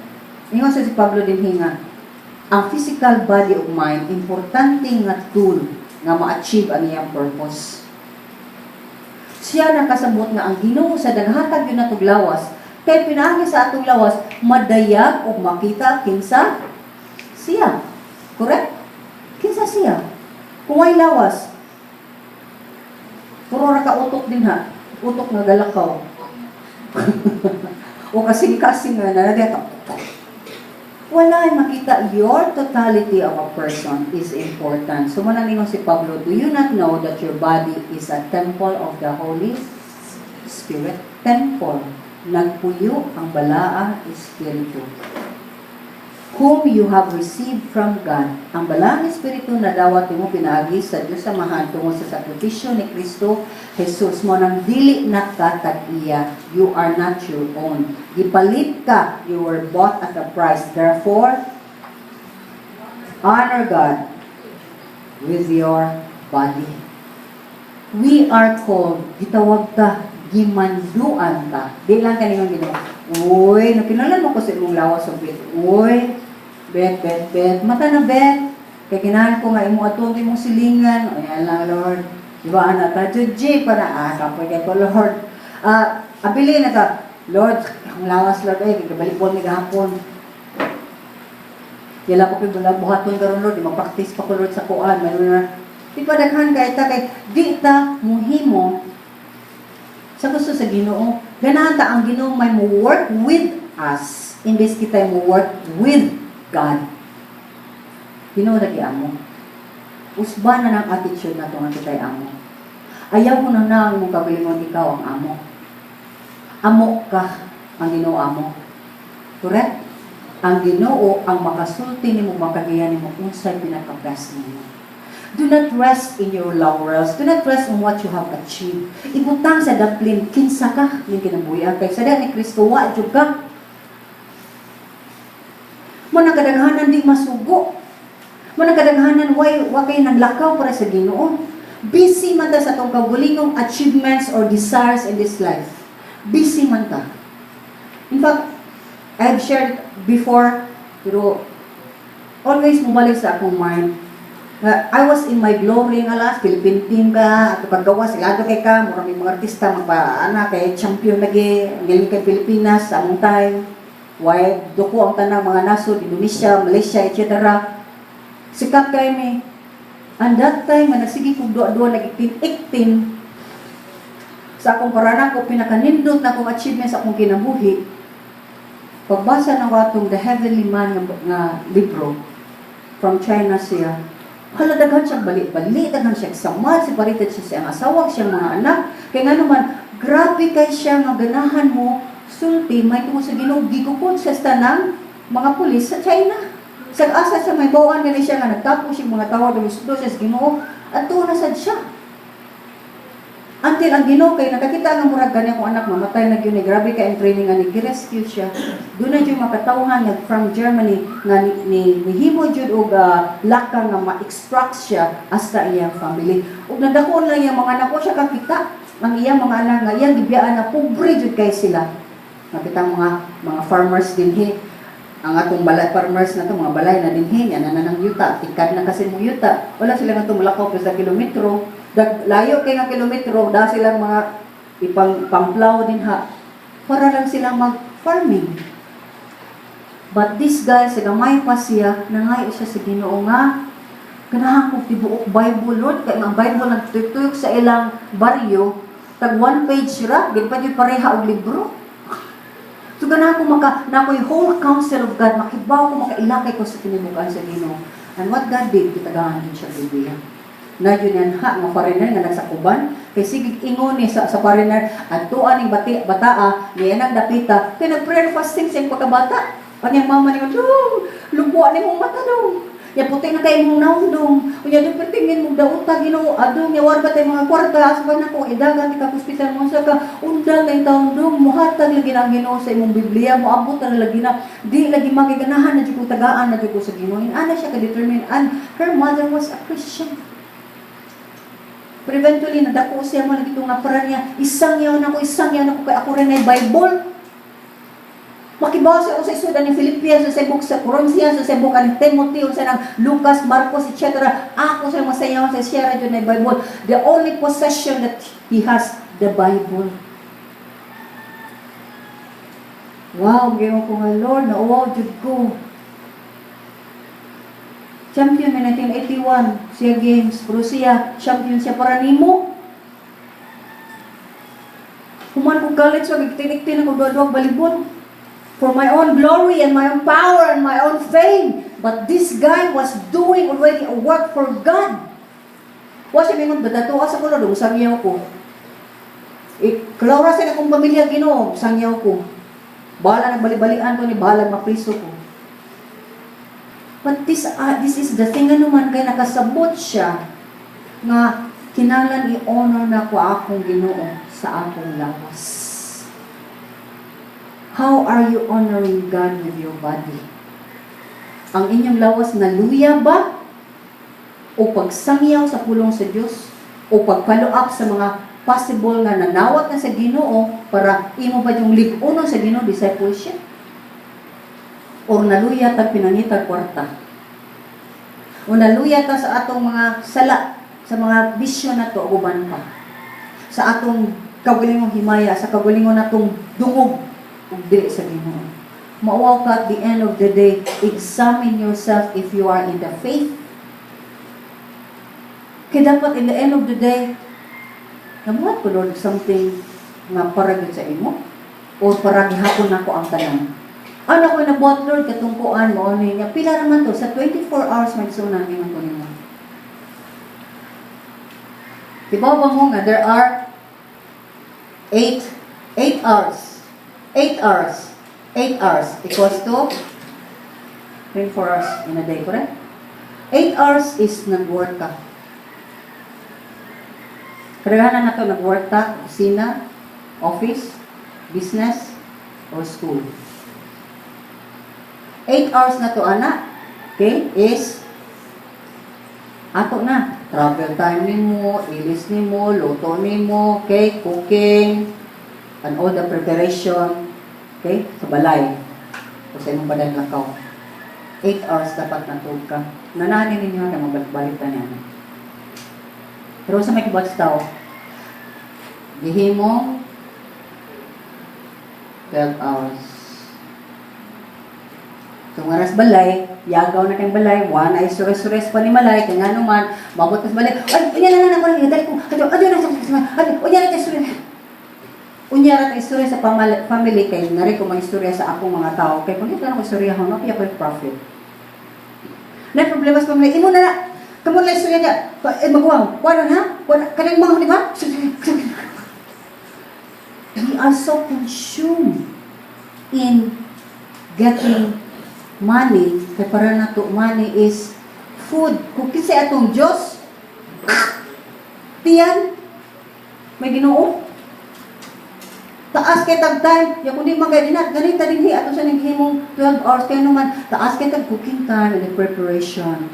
Ingon sa si Pablo din nga, ang physical body of mind, importante nga tool nga ma-achieve ang iyang purpose. Siya nakasabot nga ang Ginoo sa naghatag yun natog lawas, kay pinaagi sa atong lawas, madayag o makita kinsa siya. Correct? Kinsa siya? Kung may lawas, puro ra ka utok din ha. Utok nga galakaw. O kasing-kasing nga na wala ay makita. Your totality of a person is important. So, mananingon si Pablo, "Do you not know that your body is a temple of the Holy Spirit?" Temple. Nagpuyo ang balaang Espiritu whom you have received from God. Ang balaang Espiritu na dawat mo pinaagi sa Diyos Amahan tungod sa sakripisyo ni Kristo Jesus mo nang dili na ka tag-iya. You are not your own. Gipalit ka, you were bought at a price. Therefore, honor God with your body. We are called, gitawag ka, gimanduan ka. Di lang kaningon Ginoo. "Uy, nakinahanglan mo ko sa imong lawas og bet. Uy, bet, bet, bet. Mata na bet. Kay kinahanglan ko nga imong aton imong silingan." "O yan lang, Lord." Di ba, ana ta, J para, kapoy kay ko, Lord. Abili na ka, "Lord, ang lawas, Lord, ay, kagabalik mi gahapon. Yala ko kay buhaton karon, Lord, di ma-practice pa ko, Lord, sa kuan." May na di pa daghan kay ta kay di ta muhimo sa gusto sa Ginoo. Ganahan ta ang Ginoo may mo work with us imbes kita mo work with God. Ginoo lagi amo. Usba na ng attitude nato nga kita'y amo. Ayaw ko na na ang mong kagalingon, ikaw ang amo. Amo ka, ang Ginoo amo. Correct? Ang Ginoo ang makasulti nimo, makagiya nimo unsay pinaka-best nimo. Do not rest in your laurels. Do not rest on what you have achieved. Ibutang sa daplin, kinsa ka ning kinabuhi kay sa ni Kristo wa jud ka. Mo nang kadaghanan di masugo. Mo nang kadaghanan way wa kay naglakaw para sa Ginoo. Busy man ta sa atong kaugalingong achievements or desires in this life. Busy man ta. In fact, I've shared it before, pero always mubalik sa akong mind. Nga, I was in my glory nga last, Philippine team ka, ato paggawa, silado kay ka, mura may mga artista, magpa, ana, kay champion lagi, ang galing kay Pilipinas, sa among time. Why, duko ang tanang mga nasod, Indonesia, Malaysia, etc. Sikat kay mi. And that time, nga nagsige kong duwa-duwa, nag 18, Sa akong paranako, pinakanindot na akong achievement sa akong kinabuhi, pagbasa ng atong The Heavenly Man nga libro, from China siya, hala, daghan siya bali-bali, daghan siya samad, separated siya sa iyang asawa, siyang mga anak. Kaya nga naman, grabe kay siya nga ganahan mo sulti, may tungod sa Ginoo, gigukod siya sa tanang mga pulis sa China. Sa asa sa may bawaan nga siya nga nagtapos yung mga tawo ng siya sa Ginoo, at na sad siya. Until ang Ginoo kay nakakita nga murag gani akong anak mamatay na gyud ni, grabe kay ang training ani, gi-rescue siya. Doon na jud makatawhan nga from Germany nga ni nihimo jud og lakang nga ma-extract siya hasta iyang family. Ug nadakon lang iyang mga anak ko siya kakita ang iyang mga anak nga iyang gibiyaan na pobre jud kay sila. Nakita mga farmers dinhi, ang atong balay farmers na to, mga balay na dinhi yan na nang yuta, tikad na kasi mong yuta, wala sila nga tumulakaw pa sa kilometro. Layo kay nga kilometro da silang mga ipang pangplow din ha para lang sila mag farming. But this guy, sa gamay pa siya, nangayo siya sa Ginoo nga ganahan kong tibuok Bible, Lord, kay ang Bible nagtuyok sa ilang baryo, tag one page ra, di pa jud pareha og libro. So ganahan ko maka na ako'y whole counsel of God, makibaw ko, makailakay ko sa kinibukan sa Ginoo. And what God did, gitagaan din siya Biblia. Na yun yan ha, nga foreigner nga nagsakuban, kay sige ingon ni sa foreigner, adtuan ning bati, bataa, niya nang dapita, kay nag-prayer fasting siyang pagkabata. Kanyang mama niya, "Dong, lugwa ni mong mata, dong. Ya puti na kay mong naong, dong. Unya dong pertingin mong dauta Ginoo, adong ya war ba tay mga kwarta asa ba nako idagan ka hospital mo sa ka undang kay taon, dong, muhatag lagi na ang Ginoo sa imong Biblia, moabot na lagi na di lagi magiganahan na jud ko, tagaan na jud ko sa Ginoo." Ana siya ka determined, and her mother was a Christian. Pero eventually, nadako siya mo lagi nga para niya, isang yaw na ko, isang yaw na ko, kay ako rin ay Bible. Makibasa ako sa isudan ni Philippians, sa book sa Corinthians, sa book ni Timothy, sa nang Lucas, Marcos, etc. Ako sa masayaw sa siya radyo na Bible. The only possession that he has, the Bible. Wow, gayon ko nga, Lord, nauwaw jud ko. Champion in 1981, siya Games, pero siya, champion siya para nimo. Human ko college, so tinik-tinik ko duwa balibon. For my own glory and my own power and my own fame. But this guy was doing already a work for God. Wa siya mingon, "Badato sa kulo, dong sangyaw ko. Klawra sa akong pamilya, Ginoo, sangyaw ko. Bahala nagbali-balian ko ni, bahala mapriso ko." But this is the thing, ano man kay nakasabot siya nga kinahanglan i-honor na ko akong Ginoo sa akong lawas. How are you honoring God with your body? Ang inyong lawas naluya ba? O pagsangyaw sa pulong sa Dios? O pag-follow up sa mga possible nga nanawat na sa Ginoo para imo ba yung lig-uno sa Ginoo, discipleship? Or naluya tag pinangita kwarta? O naluya ta sa atong mga sala, sa mga bisyo na to, uban pa? Sa atong kaugalingong himaya, sa kaugalingon natong dungog ug dili sa Ginoo. Mauwaw ka at the end of the day, examine yourself if you are in the faith. Kaya dapat in the end of the day, nabuhat ko, Lord, something nga para gyud sa imo or para gihapon nako ang tanan. Ano ko nabuhat, Lord, katungkuan mo ano niya. Pila naman to sa 24 hours magsunan ingon ko nimo. Di ba mo nga there are 8 8 hours. 8 hours. 8 hours equals to 24 hours in a day, correct? 8 hours is nag-work ka. Kadaghanan na to nag-work ta, opisina, office, business, or school. 8 hours na to, ana, okay, is ato na. Travel time nimo, ilis nimo, luto nimo, okay, cooking, and all the preparation, okay, sa balay, o sa imong badan lakaw. 8 hours dapat natug ka. Nanahanin ninyo na mabalik-balik ta niya. Pero sa may kibat tao, gihimong 12 hours. So nga ras balay, yagaw na kang balay, one ay sures-sures pa ni malay, kaya nga naman, mabot ka sa balay, "Ay, inya na na ako, dali ko, adyo, adyo na, adyo, adyo na, sures." Unya ra ta istorya sa family kay nari ko mga istorya sa akong mga tao kay kung di ka na ko istorya ho, no ko profit. Na problema sa family, imo na na. Kamo na istorya niya. Eh, maguwang, wala na, wala kanang mga, di ba? We are so consumed in getting money kay para nato money is food. Kung kinsa atong Diyos, tiyan, may Ginoo. Taas kay tag time, ya kundi man kay dinat ganita dinhi ato sa naghimong 12 hours kay naman taas kay tag cooking time and the preparation.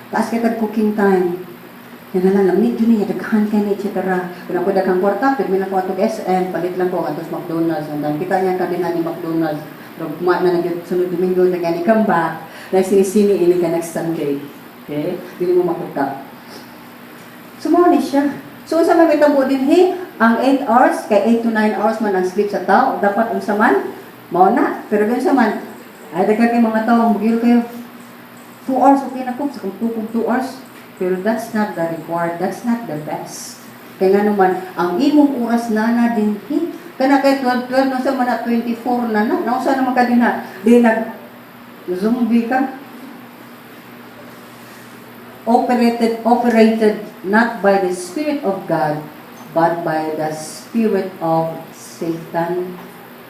Taas kay tag cooking time. Yan na lang, lamig yun niya, daghan kay ni, etc. Kung ako daghang kwarta, pirmi lang ko atong SM, palit lang ko atos McDonald's. And then, kita niya ka din ni McDonald's. Pero kumain na lang yun, sunod Domingo, na gani come back, na sinisini ini ka next Sunday. Okay? Dili mo makuta. So, mao ni siya. So, unsa may mitabo dinhi, ang 8 hours, kay 8 to 9 hours man ang sleep sa tao, dapat unsa man, mao na. Pero ganun sa man, ay daghan kay mga tao, mugil kayo, 2 hours, okay na ko, sa kung tukog 2 hours. Pero that's not the reward, that's not the best. Kaya nga naman, ang imong oras na na dinhi, kana kay 12, 12, no sa man na 24 na na, nausa naman ka din ha, di nag, zombie ka. Operated not by the Spirit of God, but by the spirit of Satan.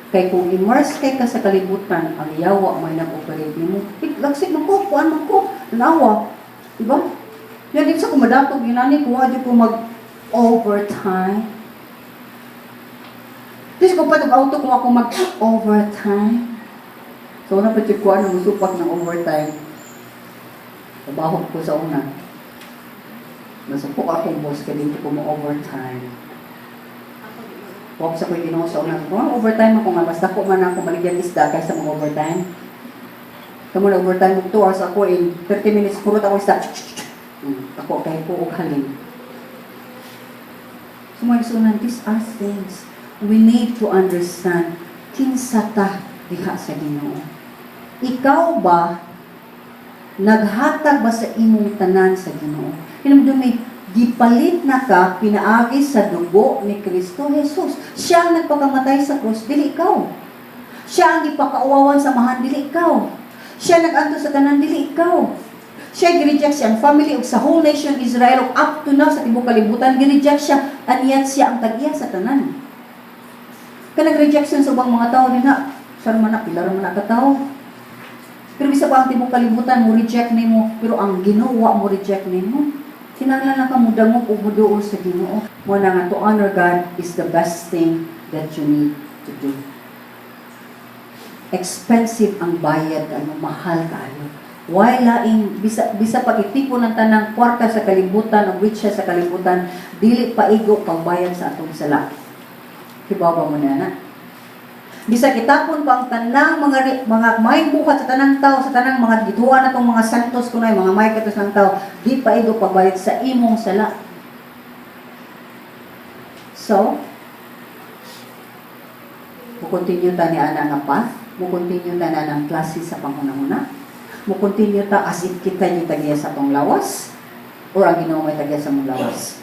Kay kung immerse kay ka sa kalibutan, ang yawa may nag-operate nimo. Eh, lagsik man ko, kuan man ko, nawa. Diba? Yan din sa kumadatog, yun ani, kuha di ko mag-overtime. Dis ko pa auto kung ako mag-overtime. So, una pa ko ano, musupak ng overtime. Trabaho ko sa una. Nasupok akong boss kaya dito ko mo overtime. Huwag sa ko'y Ginoo sa una. Kung overtime ako nga, basta ko man ako maligyan isda kaysa mag-overtime. Kamo na overtime og 2 hours ako in 30 minutes purot ako isda. Ako kay ko og halin. So mga isunan, these are things we need to understand kinsa ta diha sa Ginoo. Ikaw ba, naghatag ba sa imong tanan sa Ginoo? Hinumdumi, gipalit na ka pinaagi sa dugo ni Kristo Jesus. Siya ang nagpakamatay sa krus, dili ikaw. Siya ang gipakauwawan sa mahan, dili ikaw. Siya nag-anto sa tanan, dili ikaw. Siya gi-reject siya ang family ug sa whole nation Israel ug up to now sa tibuok kalibutan gi-reject siya, and yet siya ang tag-iya sa tanan. Kanang rejection sa ubang mga tao din na, sar man na, pila ra man na ka tawo. Pero bisa pa ang tibuok kalibutan mo reject nimo, pero ang Ginoo wa mo reject nimo. Kinahanglan lang ka mudangop ug muduol sa Ginoo. Mo na nga to honor God is the best thing that you need to do. Expensive ang bayad, ano, mahal kaayo. Why laing bisa bisa pag itipon ang tanang kwarta sa kalibutan o riches sa kalibutan, dili paigo pagbayad sa atong sala. Kibaw ba mo na na? Bisa kitapon pa ang tanang mga may buhat sa tanang tao, sa tanang mga gituan na tong mga santos kunay, mga may katos ng tao, di paigo pagbayad sa imong sala. So, mo continue ta ni ana nga path, mo continue ta na ng klase sa panghunahuna, mo continue ta as if kita ni tagya sa tong lawas, or ang Ginoo may tagya sa mong lawas.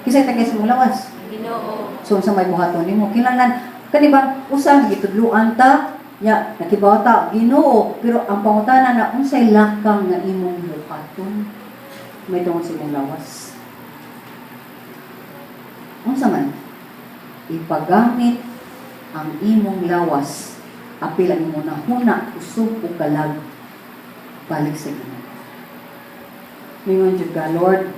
Kinsa tagya sa mong lawas? Ginoo. So, unsa may buhaton nimo? Kinahanglan kani ba usa gitudluan ta nya nakibaw ta Ginoo, pero ang pangutana na unsay lakang nga imong buhaton may tungod sa imong lawas. Unsa man? Ipagamit ang imong lawas apil ang imong hunahuna, kusog ug kalag balik sa Ginoo. Mingon jud ka, "Lord,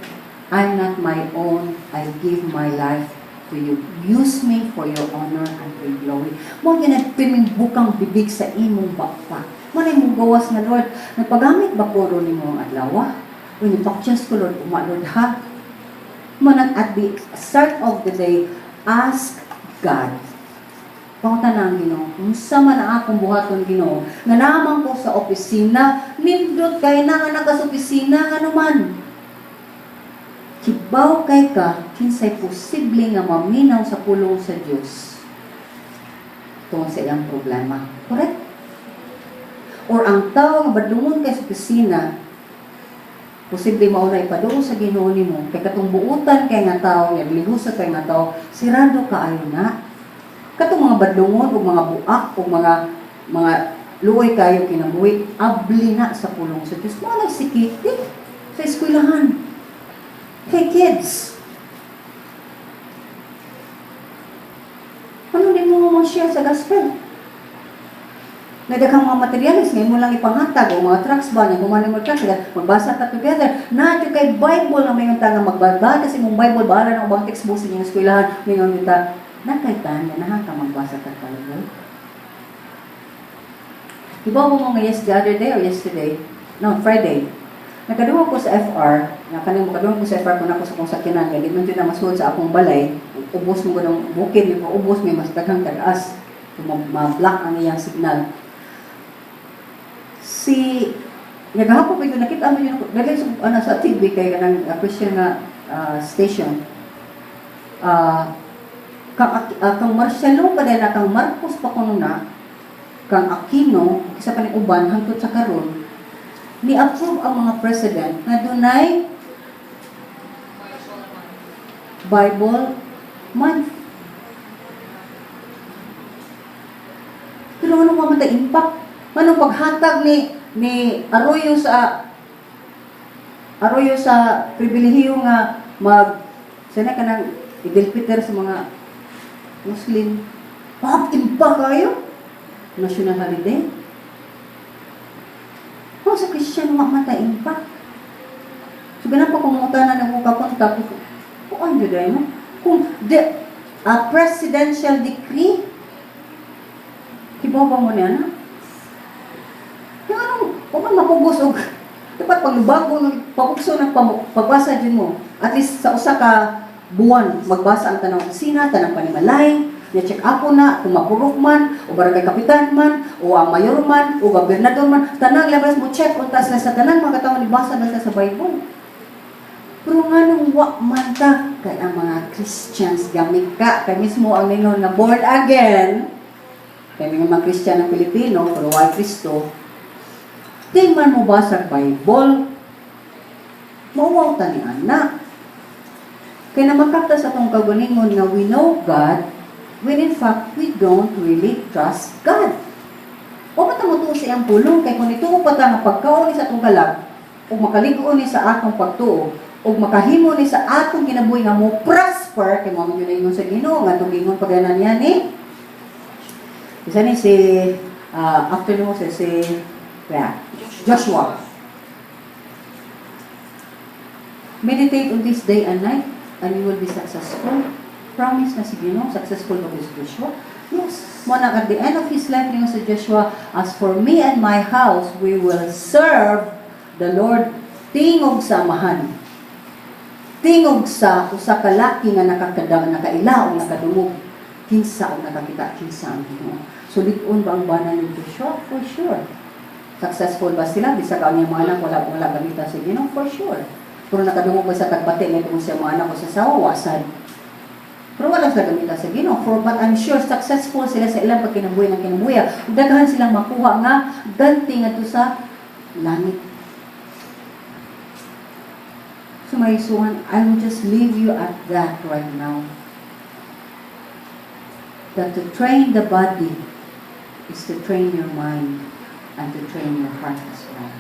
I'm not my own. I give my life to you. Use me for your honor and for your glory." Mo ginagpiming bukang bibig sa imong bakpa. Mo na imong gawas nga, "Lord, nagpagamit ba ko ron nimo ang adlaw? Uy, nipakchas ko, Lord, uma, Lord, ha?" Mo nang at the start of the day, ask God. Pangutan ang Ginoo, unsa man ang akong buhaton, Ginoo, nga naman ko sa opisina, nindot kay na nga naka sa opisina nga naman. Kibaw kay ka, kinsay posible nga maminaw sa pulong sa Dios tungod sa iyang problema. Correct? Or ang tao nga badlungon kay sa opisina, Posible mao na ipaduol sa Ginoo nimo kay katong buutan kay nga tawo, nga relihiyoso kay nga tawo, sirado kaayo na. Katong mga badlungon ug mga buak ug mga luoy kayo kinabuhi, abli na sa pulong sa Dios. Mao na si Kitty sa eskwelahan. Hey kids, ano din mo mo share sa gospel? Nadaghang mga materials ngayon mo lang ipanghatag o mga tracts ba niya, kumani mo tracts, magbasa ka together. Na kay Bible na mayon ta nga magbasa kasi mong Bible, bahala na ubang textbook sa inyong eskwelahan, mayon ta nakaitan nga naha ka magbasa ka Bible. Iba mo nga yes the other day or yesterday? No, Friday. Nakaduwa ko sa FR, nga kaning makaduwa ko sa FR kung ako sa kong sakyanan, kaya di man jud na masuod sa akong balay, ubos mo ganong bukid, may ubos, may mas daghang tagas, ma-block ang iyang signal. Si nagahapon pa yun, nakita mo yun, dali sa, ano, sa TV kay kanang Christian nga station. Kang Marcelo pa na, kang Marcos pa kuno na, kang Aquino, isa pa ni uban hangtod sa karon, ni-approve ang mga president na dunay Bible Month. Pero ano pa man ta impact? Anong paghatag ni Arroyo sa pribilehiyo nga mag sana ka nang Idil sa mga Muslim? Pag impact kayo? National holiday. Oh, sa Christian wa man ta impact. So ganang pa kumuta na nang kapunta ko. Kung ano jud no? Kung the a presidential decree, kibaw ba mo niya na? Yung anong, huwag man mapugos og dapat paglubago, pagugso ng pagbasa din mo. At least sa usa ka buwan, magbasa ang tanang opisina, tanang panimalay, niya check up na, kung mapurok man, o barangay kapitan man, o ang mayor man, o gobernador man, tanang labas mo check unta sila sa tanang mga katawhan, ibasa na sila sa Bible. Pero nga nung wa man ta, kay ang mga Christians gamit ka, kay mismo ang ningon nga born again, kay mga Christian ng Pilipino, pero why Kristo, di man mo basa Bible, mauwaw ta ni anak. Kaya na makakta sa atong kaugalingon nga we know God, when in fact, we don't really trust God. O ba ta mo sa iyang pulong, kay kung ituo pa ta nga pagkaon ni sa atong kalag, o makaligo ni sa atong pagtuo, o makahimo ni sa atong kinabuhi nga mo prosper, kay mo man yun ingon sa Ginoo, nga tugingon pagana niya ni, isa ni si, after ni Moses, si yeah, Joshua. Meditate on this day and night, and you will be successful. Promise na si Ginoo, successful ba si Joshua? Yes. Mo na at the end of his life ningon si Joshua, "As for me and my house, we will serve the Lord," tingog sa amahan. Tingog sa usa ka laki nga nakakada, nakaila o nakadungog kinsa o nakakita kinsa ang Ginoo. So lig-on ba ang bana ni Joshua? For sure. Successful ba sila? Bisag ang iyang mga anak wala gamita sa Ginoo? For sure. Pero nakadungog ba sa tagbati nga tungod sa mga anak o sa sawa? Wasad. Pero wala sila gamita sa Ginoo. For but I'm sure successful sila sa ilang pagkinabuhi ng kinabuhi. Daghan silang makuha nga ganti ngadto sa langit. So my son, I will just leave you at that right now. That to train the body is to train your mind and to train your heart as well.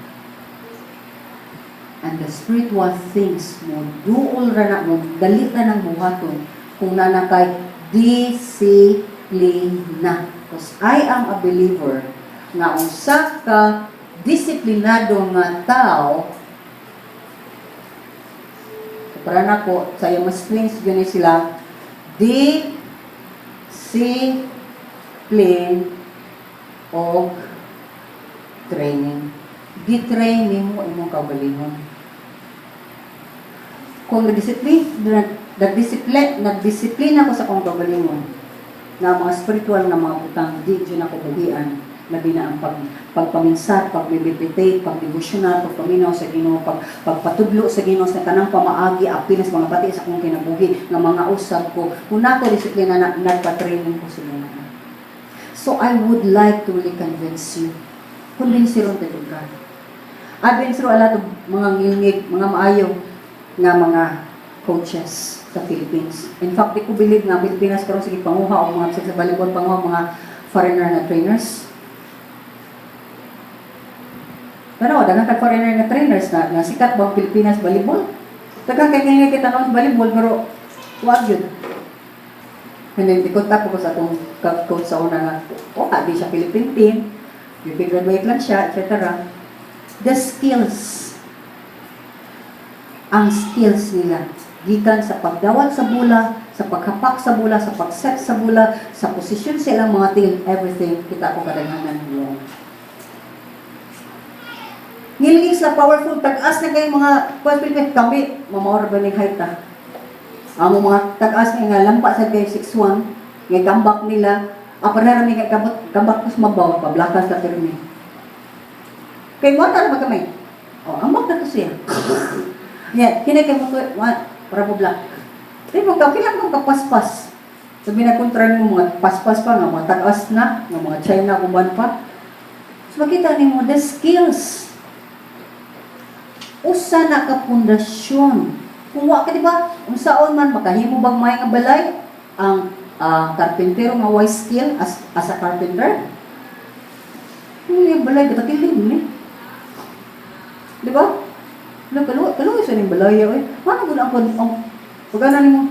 And the spiritual things mo, duol ra na mo, dali ra ng buhaton kung nanakay disiplina. Because I am a believer nga usa ka disiplinado nga tao, so para nako sa iyang mas twins yun sila discipline o training. Gi-train nimo imong kaugalingon. Kung nagdisiplina ko sa akong kaugalingon na mga spiritual nga mga butang di jud ako buhian, labi na ang pagpaminsar, pag-meditate, pag-devotional, pagpaminaw sa Ginoo, pagpatudlo sa Ginoo sa tanang pamaagi, apil sa mga bati sa akong kinabuhi nga mga usab ko. Kung nako disiplina na nagpa-training ko sa Ginoo. So I would like to really convince you. Convince ron tayo God. I've been through a lot of mga ngilngig, mga maayo nga mga coaches sa Philippines. In fact, di ko believe nga Pilipinas karon sige panguha og mga sa volleyball, panguha mga foreigner na trainers. Pero daghan kag foreigner nga trainers na, nga sikat bang Pilipinas volleyball? Daghan kay ngilngig kita sa volleyball, pero wag yun. And then, di-contact ko sa akong coach sa una nga, oh, di siya Philippine team, UP graduate lang siya, etc. The skills, ang skills nila, gikan sa pagdawat sa bola, sa paghapak sa bola, sa pag-set sa bola, sa posisyon sa ilang mga team, everything, kita ko kadaghanan wrong. Ngilngig sila, powerful, tag-as na kayo mga, kami, mamaor ba ning height ah? Amo mga tag-as nga nga lampa sa kay 6'1", nga comeback nila, apa na rami kay comeback, comeback kus mabaw, pablakas sa pirmi. Kay mo ba kami? Oh, ambak na to siya. Yeah, kini kay mo to, para mo black. Di mo ka kailangan mong kapaspas. Sabi na kontra nimo mga paspas pa nga mga tag-as na, nga mga China uban pa. So makita nimo the skills. Usa na ka pundasyon. Kung wa ka, di ba, unsaon man makahimo bag may nga balay ang karpintero nga way skill as a carpenter? Hindi balay katakilim ni. Di ba? Lo kalu kalu sa ning balay oy. Ano gud ang pagana nimo?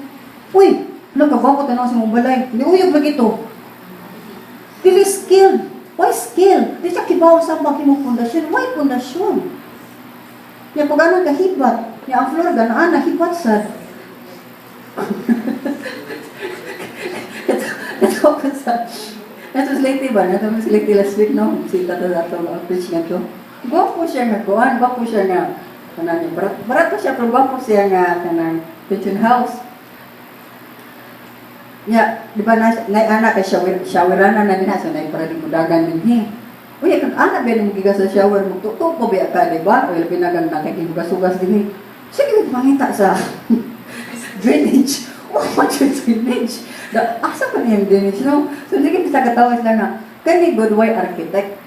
Uy, lo kagwapo tan sa imong balay. Ni uyog lagi to. Dili skilled. Why skill? Di siya kibaw sa mga pundasyon. Why pundasyon? Nya pag ano kahibat, nya ang floor ganaan nahibat sad. Ito ko sa Nato sa Leyte ba? Nato sa Leyte last week, no? Sita to ato outreach nga to. Gwapo siya nga kuan, gwapo siya nga kanang barat, barato siya pero gwapo siya nga kanang pension house. Nya, di ba na nay anak kay shower, showerana na nila, so nay para di mudagan dinhi. Uy, kag anak ba mo gigas sa shower mo tuto ko biya ka, di ba? Uy, labi na kang nakikihugas-hugas dinhi. Sige, mangita sa drainage. Oh, what your drainage? Da, asa pa niyang drainage, no? So, hindi kita katawa sila nga, kani good way architect.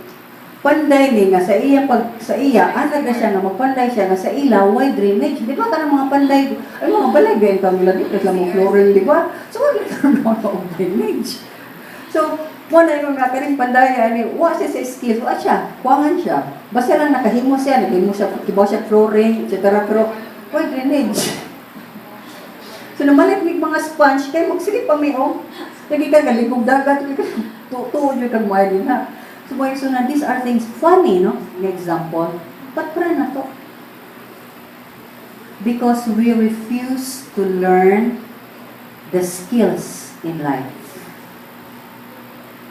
Panday ni nga sa iya pag sa iya ana na siya nga magpanday siya nga sa ila way drainage, di ba? Kanang mga panday ay mga balay gayon kang nila dito lang mo flooring, di ba? So wala na og drainage. So mo na yung nga kaning panday ani wa siya sa skills, wa siya kuangan siya, basta lang nakahimo siya, kibaw siya flooring, etc., pero way drainage. So namalit mig mga sponge kay magsige pa mi oh. Lagi ka galikog dagat, tuo jud kag maayo din ha. So mo so na these are things funny, no? Nga example. But para na to. Because we refuse to learn the skills in life.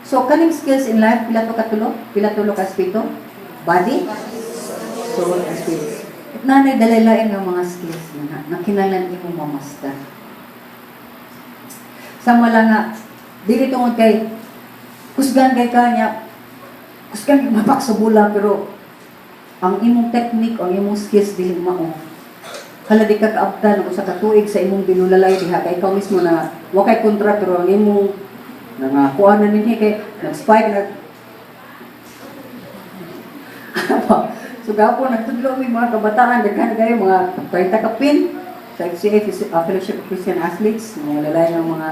So kaning skills in life, pila to katulo? Pila tulo ka aspeto? Body, soul, and spirit. Nanay dalalain nga mga skills na, na kinahanglan imo mamaster. Sama lang nga, dili tungod kay kusgan kay kanya, kusgan kay mapak sa bola, pero ang imong technique, ang imong skills dili mao. Hala, di ka kaabtan og usa ka tuig sa imong binulalay diha kay ikaw mismo na wa kay kontra, pero ang imong nangakuha na ninyo kay nag-spike na. Ano. So gapon nagtudlo mi mga kabataan, daghan kayo mga 30 ka pin sa FCA, Fellowship of Christian Athletes, mga lalay ng mga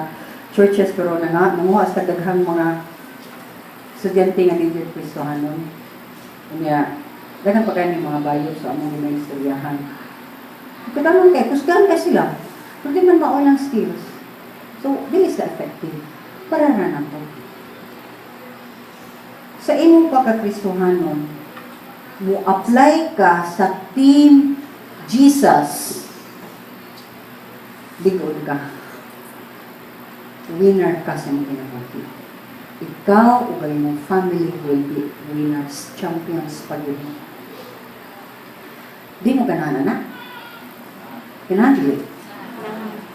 churches, pero nanguha sa daghang mga estudyante nga dili Kristohanon. Unya, daghan pa kayo mga bayo sa among mga istoryahan. Katanong kay kusgan kay sila. Pero di man mao lang skills. So, dili sila effective. Para na nato. Sa imong pagkakristohanon, mo apply ka sa Team Jesus, ligod ka. Winner ka sa imong kinabuhi. Ikaw ug ang imong family will be winners, champions pa yun. Di mo ganahan na? Ganahan dili.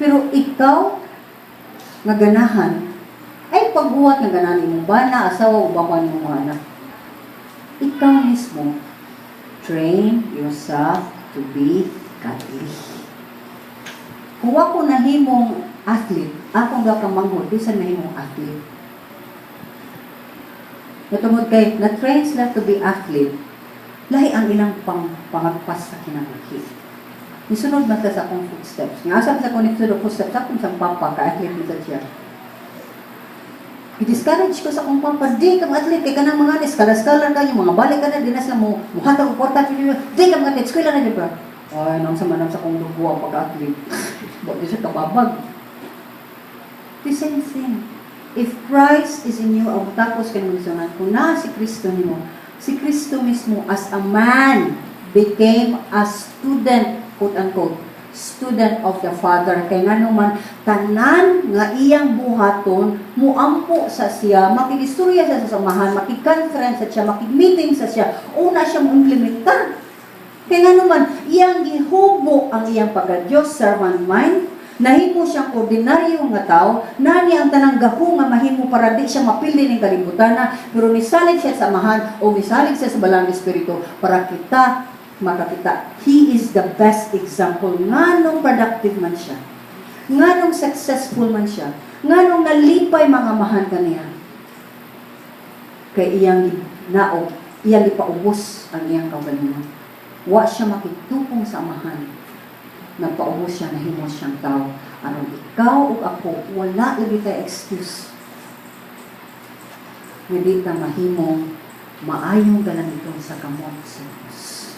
Pero ikaw nga ganahan, ay pagbuhat nga ganahan imong bana, asawa, ug baka nimong mga anak. Ikaw mismo, train yourself to be godly. Kung ako nahimong athlete, akong gakamanghod, bisan nahimong athlete. Natungod kay, na-train sila to be athlete. Lahi ang ilang pangagpas sa kinabuhi. Nisunod man sa akong footsteps. Nga asa sa akong nisunod footsteps, akong sang papa, ka-athlete man sa siya. I-discourage ko sa akong papa, "Di ka athlete, kay kanang mga ni, scholar-scholar ka, yung mga balik ka na, di na sila mo, muhatag og kwarta, di ka mga athlete, eskwela na di ba?" Ay, nang sa manang sa akong dugo ang pag-athlete. Ba, di siya kababag. The same thing. If Christ is in you, ang tapos kay mga, kung naa si Kristo nimo, si Kristo mismo as a man became a student, quote unquote, student of the Father. Kay ngano man, tanan nga iyang buhaton, muampo sa siya, makigistorya siya sa samahan, makig-conference sa siya, makig-meeting sa siya, una siya mo-implementar. Kay ngano man, iyang gihubo ang iyang pagka-Diyos, servant mind, nahimo siyang ordinaryo nga tao, nani ang tanang gahom nga mahimo para di siya mapildi ning kalibutan na, pero nisalig siya sa Amahan o nisalig siya sa Balaang Espiritu para kita makakita. He is the best example. Nganong productive man siya. Nganong successful man siya. Nganong nalipay mga amahan kaniya. Kay iyang naog, iyang ipaubos ang iyang kaugalingon. Wa siya makitupong sa Amahan. Nagpaubos siya, nahimo siyang tao. Aron ikaw ug ako, wala lagi tay excuse nga di ta mahimong maayong galamiton sa kamot sa Diyos.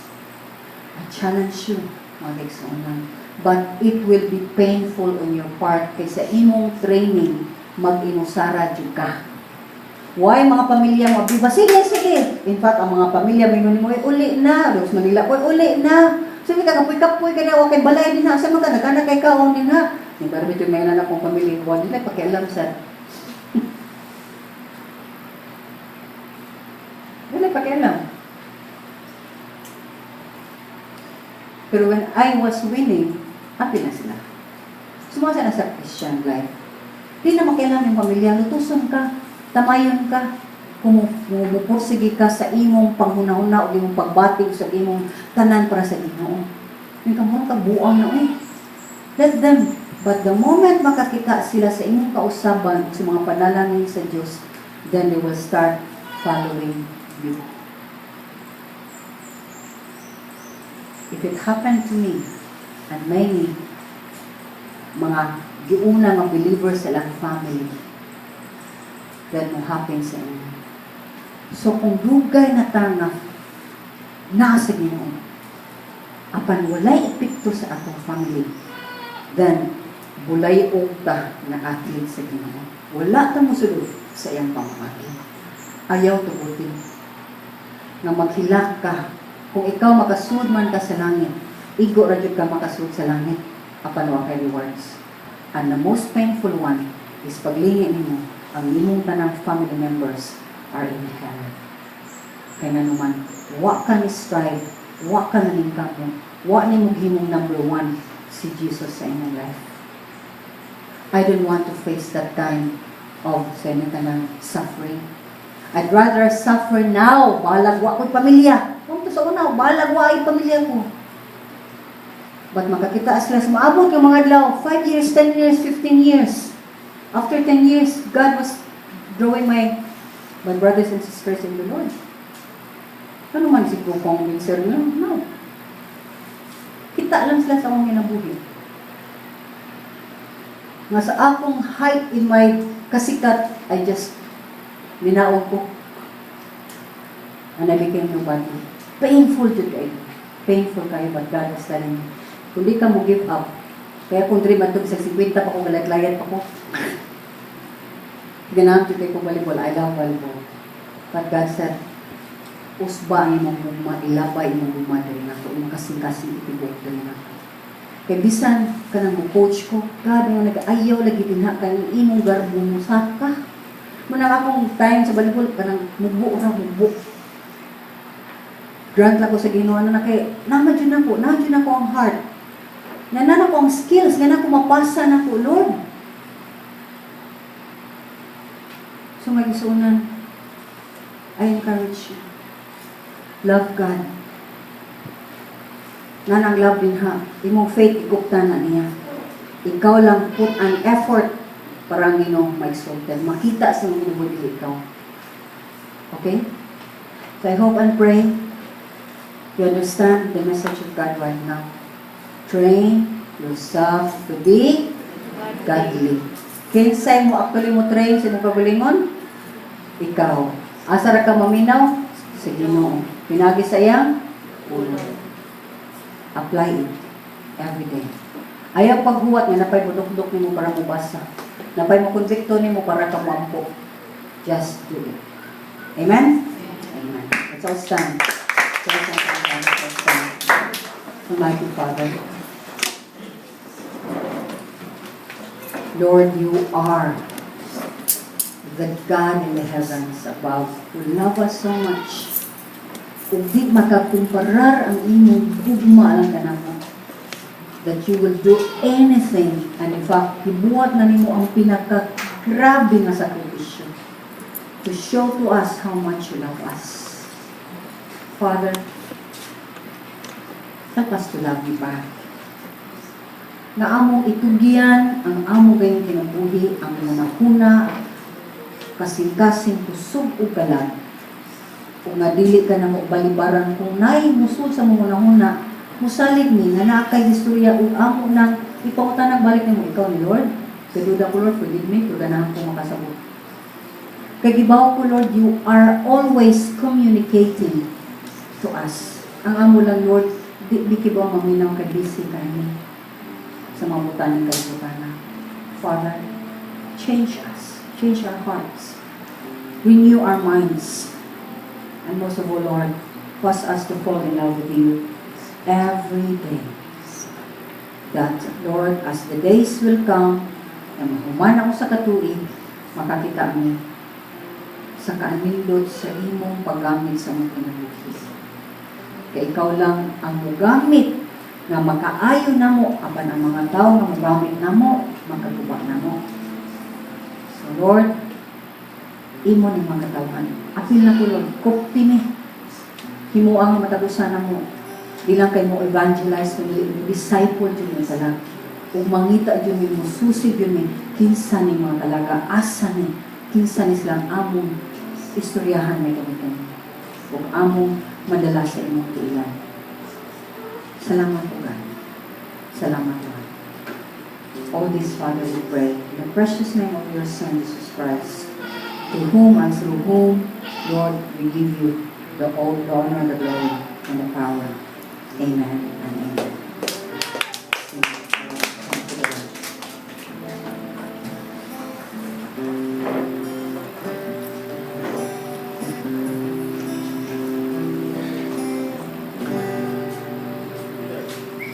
I challenge you, mga kaigsuonan. But it will be painful on your part kay sa imong training, mag-inusara jud ka. Why mga pamilya mo, "Biba, sige, sige." In fact, ang mga pamilya, may mo, "Uy, uli na." Dos Manila, "Uy, uli na. Sige ka, kapoy-kapoy ka na, okay, balay din ha. Sa mga nagana kay kaon din ha." Yung parang ito may anak kong pamilya, wala nila pakialam sa. Wala pakialam. Pero when I was winning, happy na sila. Sumasa na sa Christian life. Di na makialam yung pamilya, lutuson ka, tamayon ka, kung mupursige ka sa imong panghunahuna o imong pagbatig sa imong tanan para sa Ginoo. Yung kamurang ka buang na eh. Let them. But the moment makakita sila sa imong kausaban sa mga panalangin sa Diyos, then they will start following you. If it happened to me and many mga giuna nga believers sa ilang family, then mo happen sa inyo. So kung dugay na ta nga naa sa Ginoo, apan walay epekto sa atong family, then bulay og ta na athlete sa Ginoo. Wala ta mosulod sa iyang pamaagi. Ayaw tugutin nga maghilak ka. Kung ikaw makasud man ka sa langit, igo ra jud ka makasud sa langit, apan wa kay rewards. And the most painful one is paglingi nimo, ang imong tanang family members are in hell. Kay nganuman, wa ka ni strive, wa ka naningkamot, wa nimo himong number one si Jesus sa imong life. I don't want to face that kind of sa inyong kanang suffering. I'd rather suffer now, balag wa ko'y pamilya. Kung to sa una, balag wa ay pamilya ko. But makakita sila sa maabot yung mga adlaw, 5 years, 10 years, 15 years. After 10 years, God was drawing my brothers and sisters in the Lord. Ano man si kong sir no? No. Kita lang sila sa akong kinabuhi. Nga sa akong height in my kasikat, I just minaog ko. And I became nobody. Painful jud kayo. Painful kayo, but God was telling me, kung di ka mo give up, kaya kung dream atong sa 50 pa ko, galayat pa ko. Ganahan jud kay ko volleyball. I love volleyball. But God said, "Usba ang imong gugma, ilabay imong gugma diri nako, imong kasing-kasing itibok diri nako." Kay bisan kanang mo coach ko, "God, mo nag-ayaw lagi dinha kay imong garbo mo saka." Manang akong time sa volleyball kanang mubo ra mubo. Grant lang ko sa Ginoo na kay nama jud nako, naa jud nako ang heart. Nga na nako ang skills, nga na ko mapasa nako, Lord. So magisuunan, I encourage you. Love God. Nga nang love din ha. Imong faith igupta na niya. Ikaw lang put an effort para ang Ginoo ma-exalted. Makita sa imong kinabuhi ikaw. Okay? So I hope and pray You understand the message of God right now? Train yourself to be godly. Kinsay mo actually mo train sa imong kaugalingon? Ikaw. Asa ra ka maminaw? Sa Ginoo. Pinaagi sa iyang pulong. Apply it every day. Ayaw paghuwat nga napay budok-dok nimo para mobasa. Napay mo konbikto nimo para ka moampo. Just do it. Amen? Amen. Let's all stand. Let's all stand. Let's all stand. Almighty Father, Lord, you are the God in the heavens above who love us so much. Ug di makakumparar ang imong gugma lang kanamo, that you will do anything, and in fact, gibuhat na nimo ang pinakagrabe nga sakripisyo to show to us how much you love us. Father, help us to love you back. Na among itugyan ang among gayong kinabuhi, ang hunahuna, kasing-kasing, kusog ug kalag. Ug nga dili ka na mo balibaran kung naay musul sa among hunahuna, musalig ni nga naa kay istorya ug amo nang ipangutana balik nimo, "Ikaw ni, Lord? Kay duda ko, Lord, forgive me, pero ganahan ko makasabot." Kay gibaw ko, Lord, you are always communicating to us. Ang amo lang, Lord, di kibaw maminaw kay busy kami sa mga butaning kalibutan. Father, change us. Change our hearts. Renew our minds. And most of all, Lord, cause us to fall in love with you every day. That, Lord, as the days will come, na mahuman ako sa katuig, makakita mi sa kaanindot sa imong paggamit sa among kinabuhi. Kay ikaw lang ang mugamit nga makaayo namo, apan ang mga tao nga mugamit namo, makaguba namo. So Lord, imo ning mga katawhan. Apil na ko, Lord, kopti ni. Himoa nga matag usa namo. Di lang kay mo evangelize, kundi mo disciple jud mi talag. Ug mangita jud mi, mususi jud mi, kinsa ni mga talaga, asa ni, kinsa ni silang among istoryahan may kami. Ug among madala sa imong tiilan. Salamat po, God. Salamat, Lord. All this, Father, we pray in the precious name of your Son, Jesus Christ, to whom and through whom, Lord, we give you all the honor, the glory, and the power. Amen and amen. Amen. Thank you, Lord.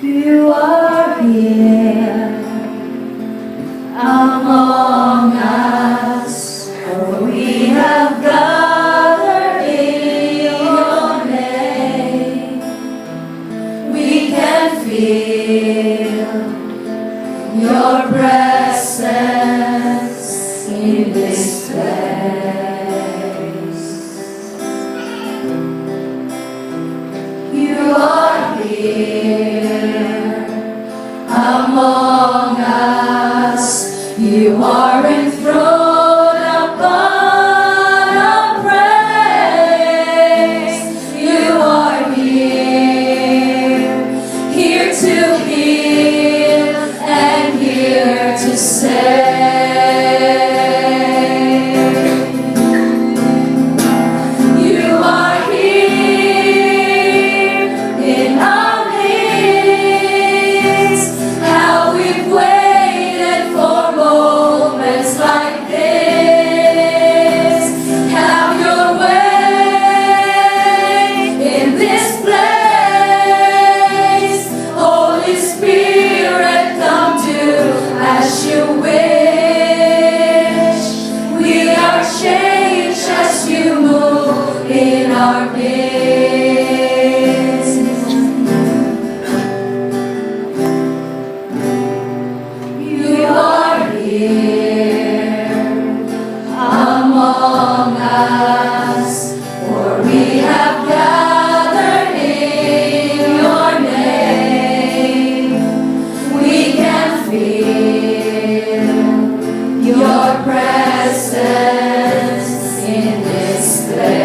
You are here among us, for we have gathered in your name. We can feel your presence in this place. You are here among us. You are enthroned upon our praise. You are here, here to heal and here to save. You are here in our midst. How we've waited for moments like this. Have your way in this place. Holy Spirit, come do as you wish. We are changed as you move in our midst. You are here among us, for we have gathered in your name. We can feel your presence in this place.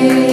Amen.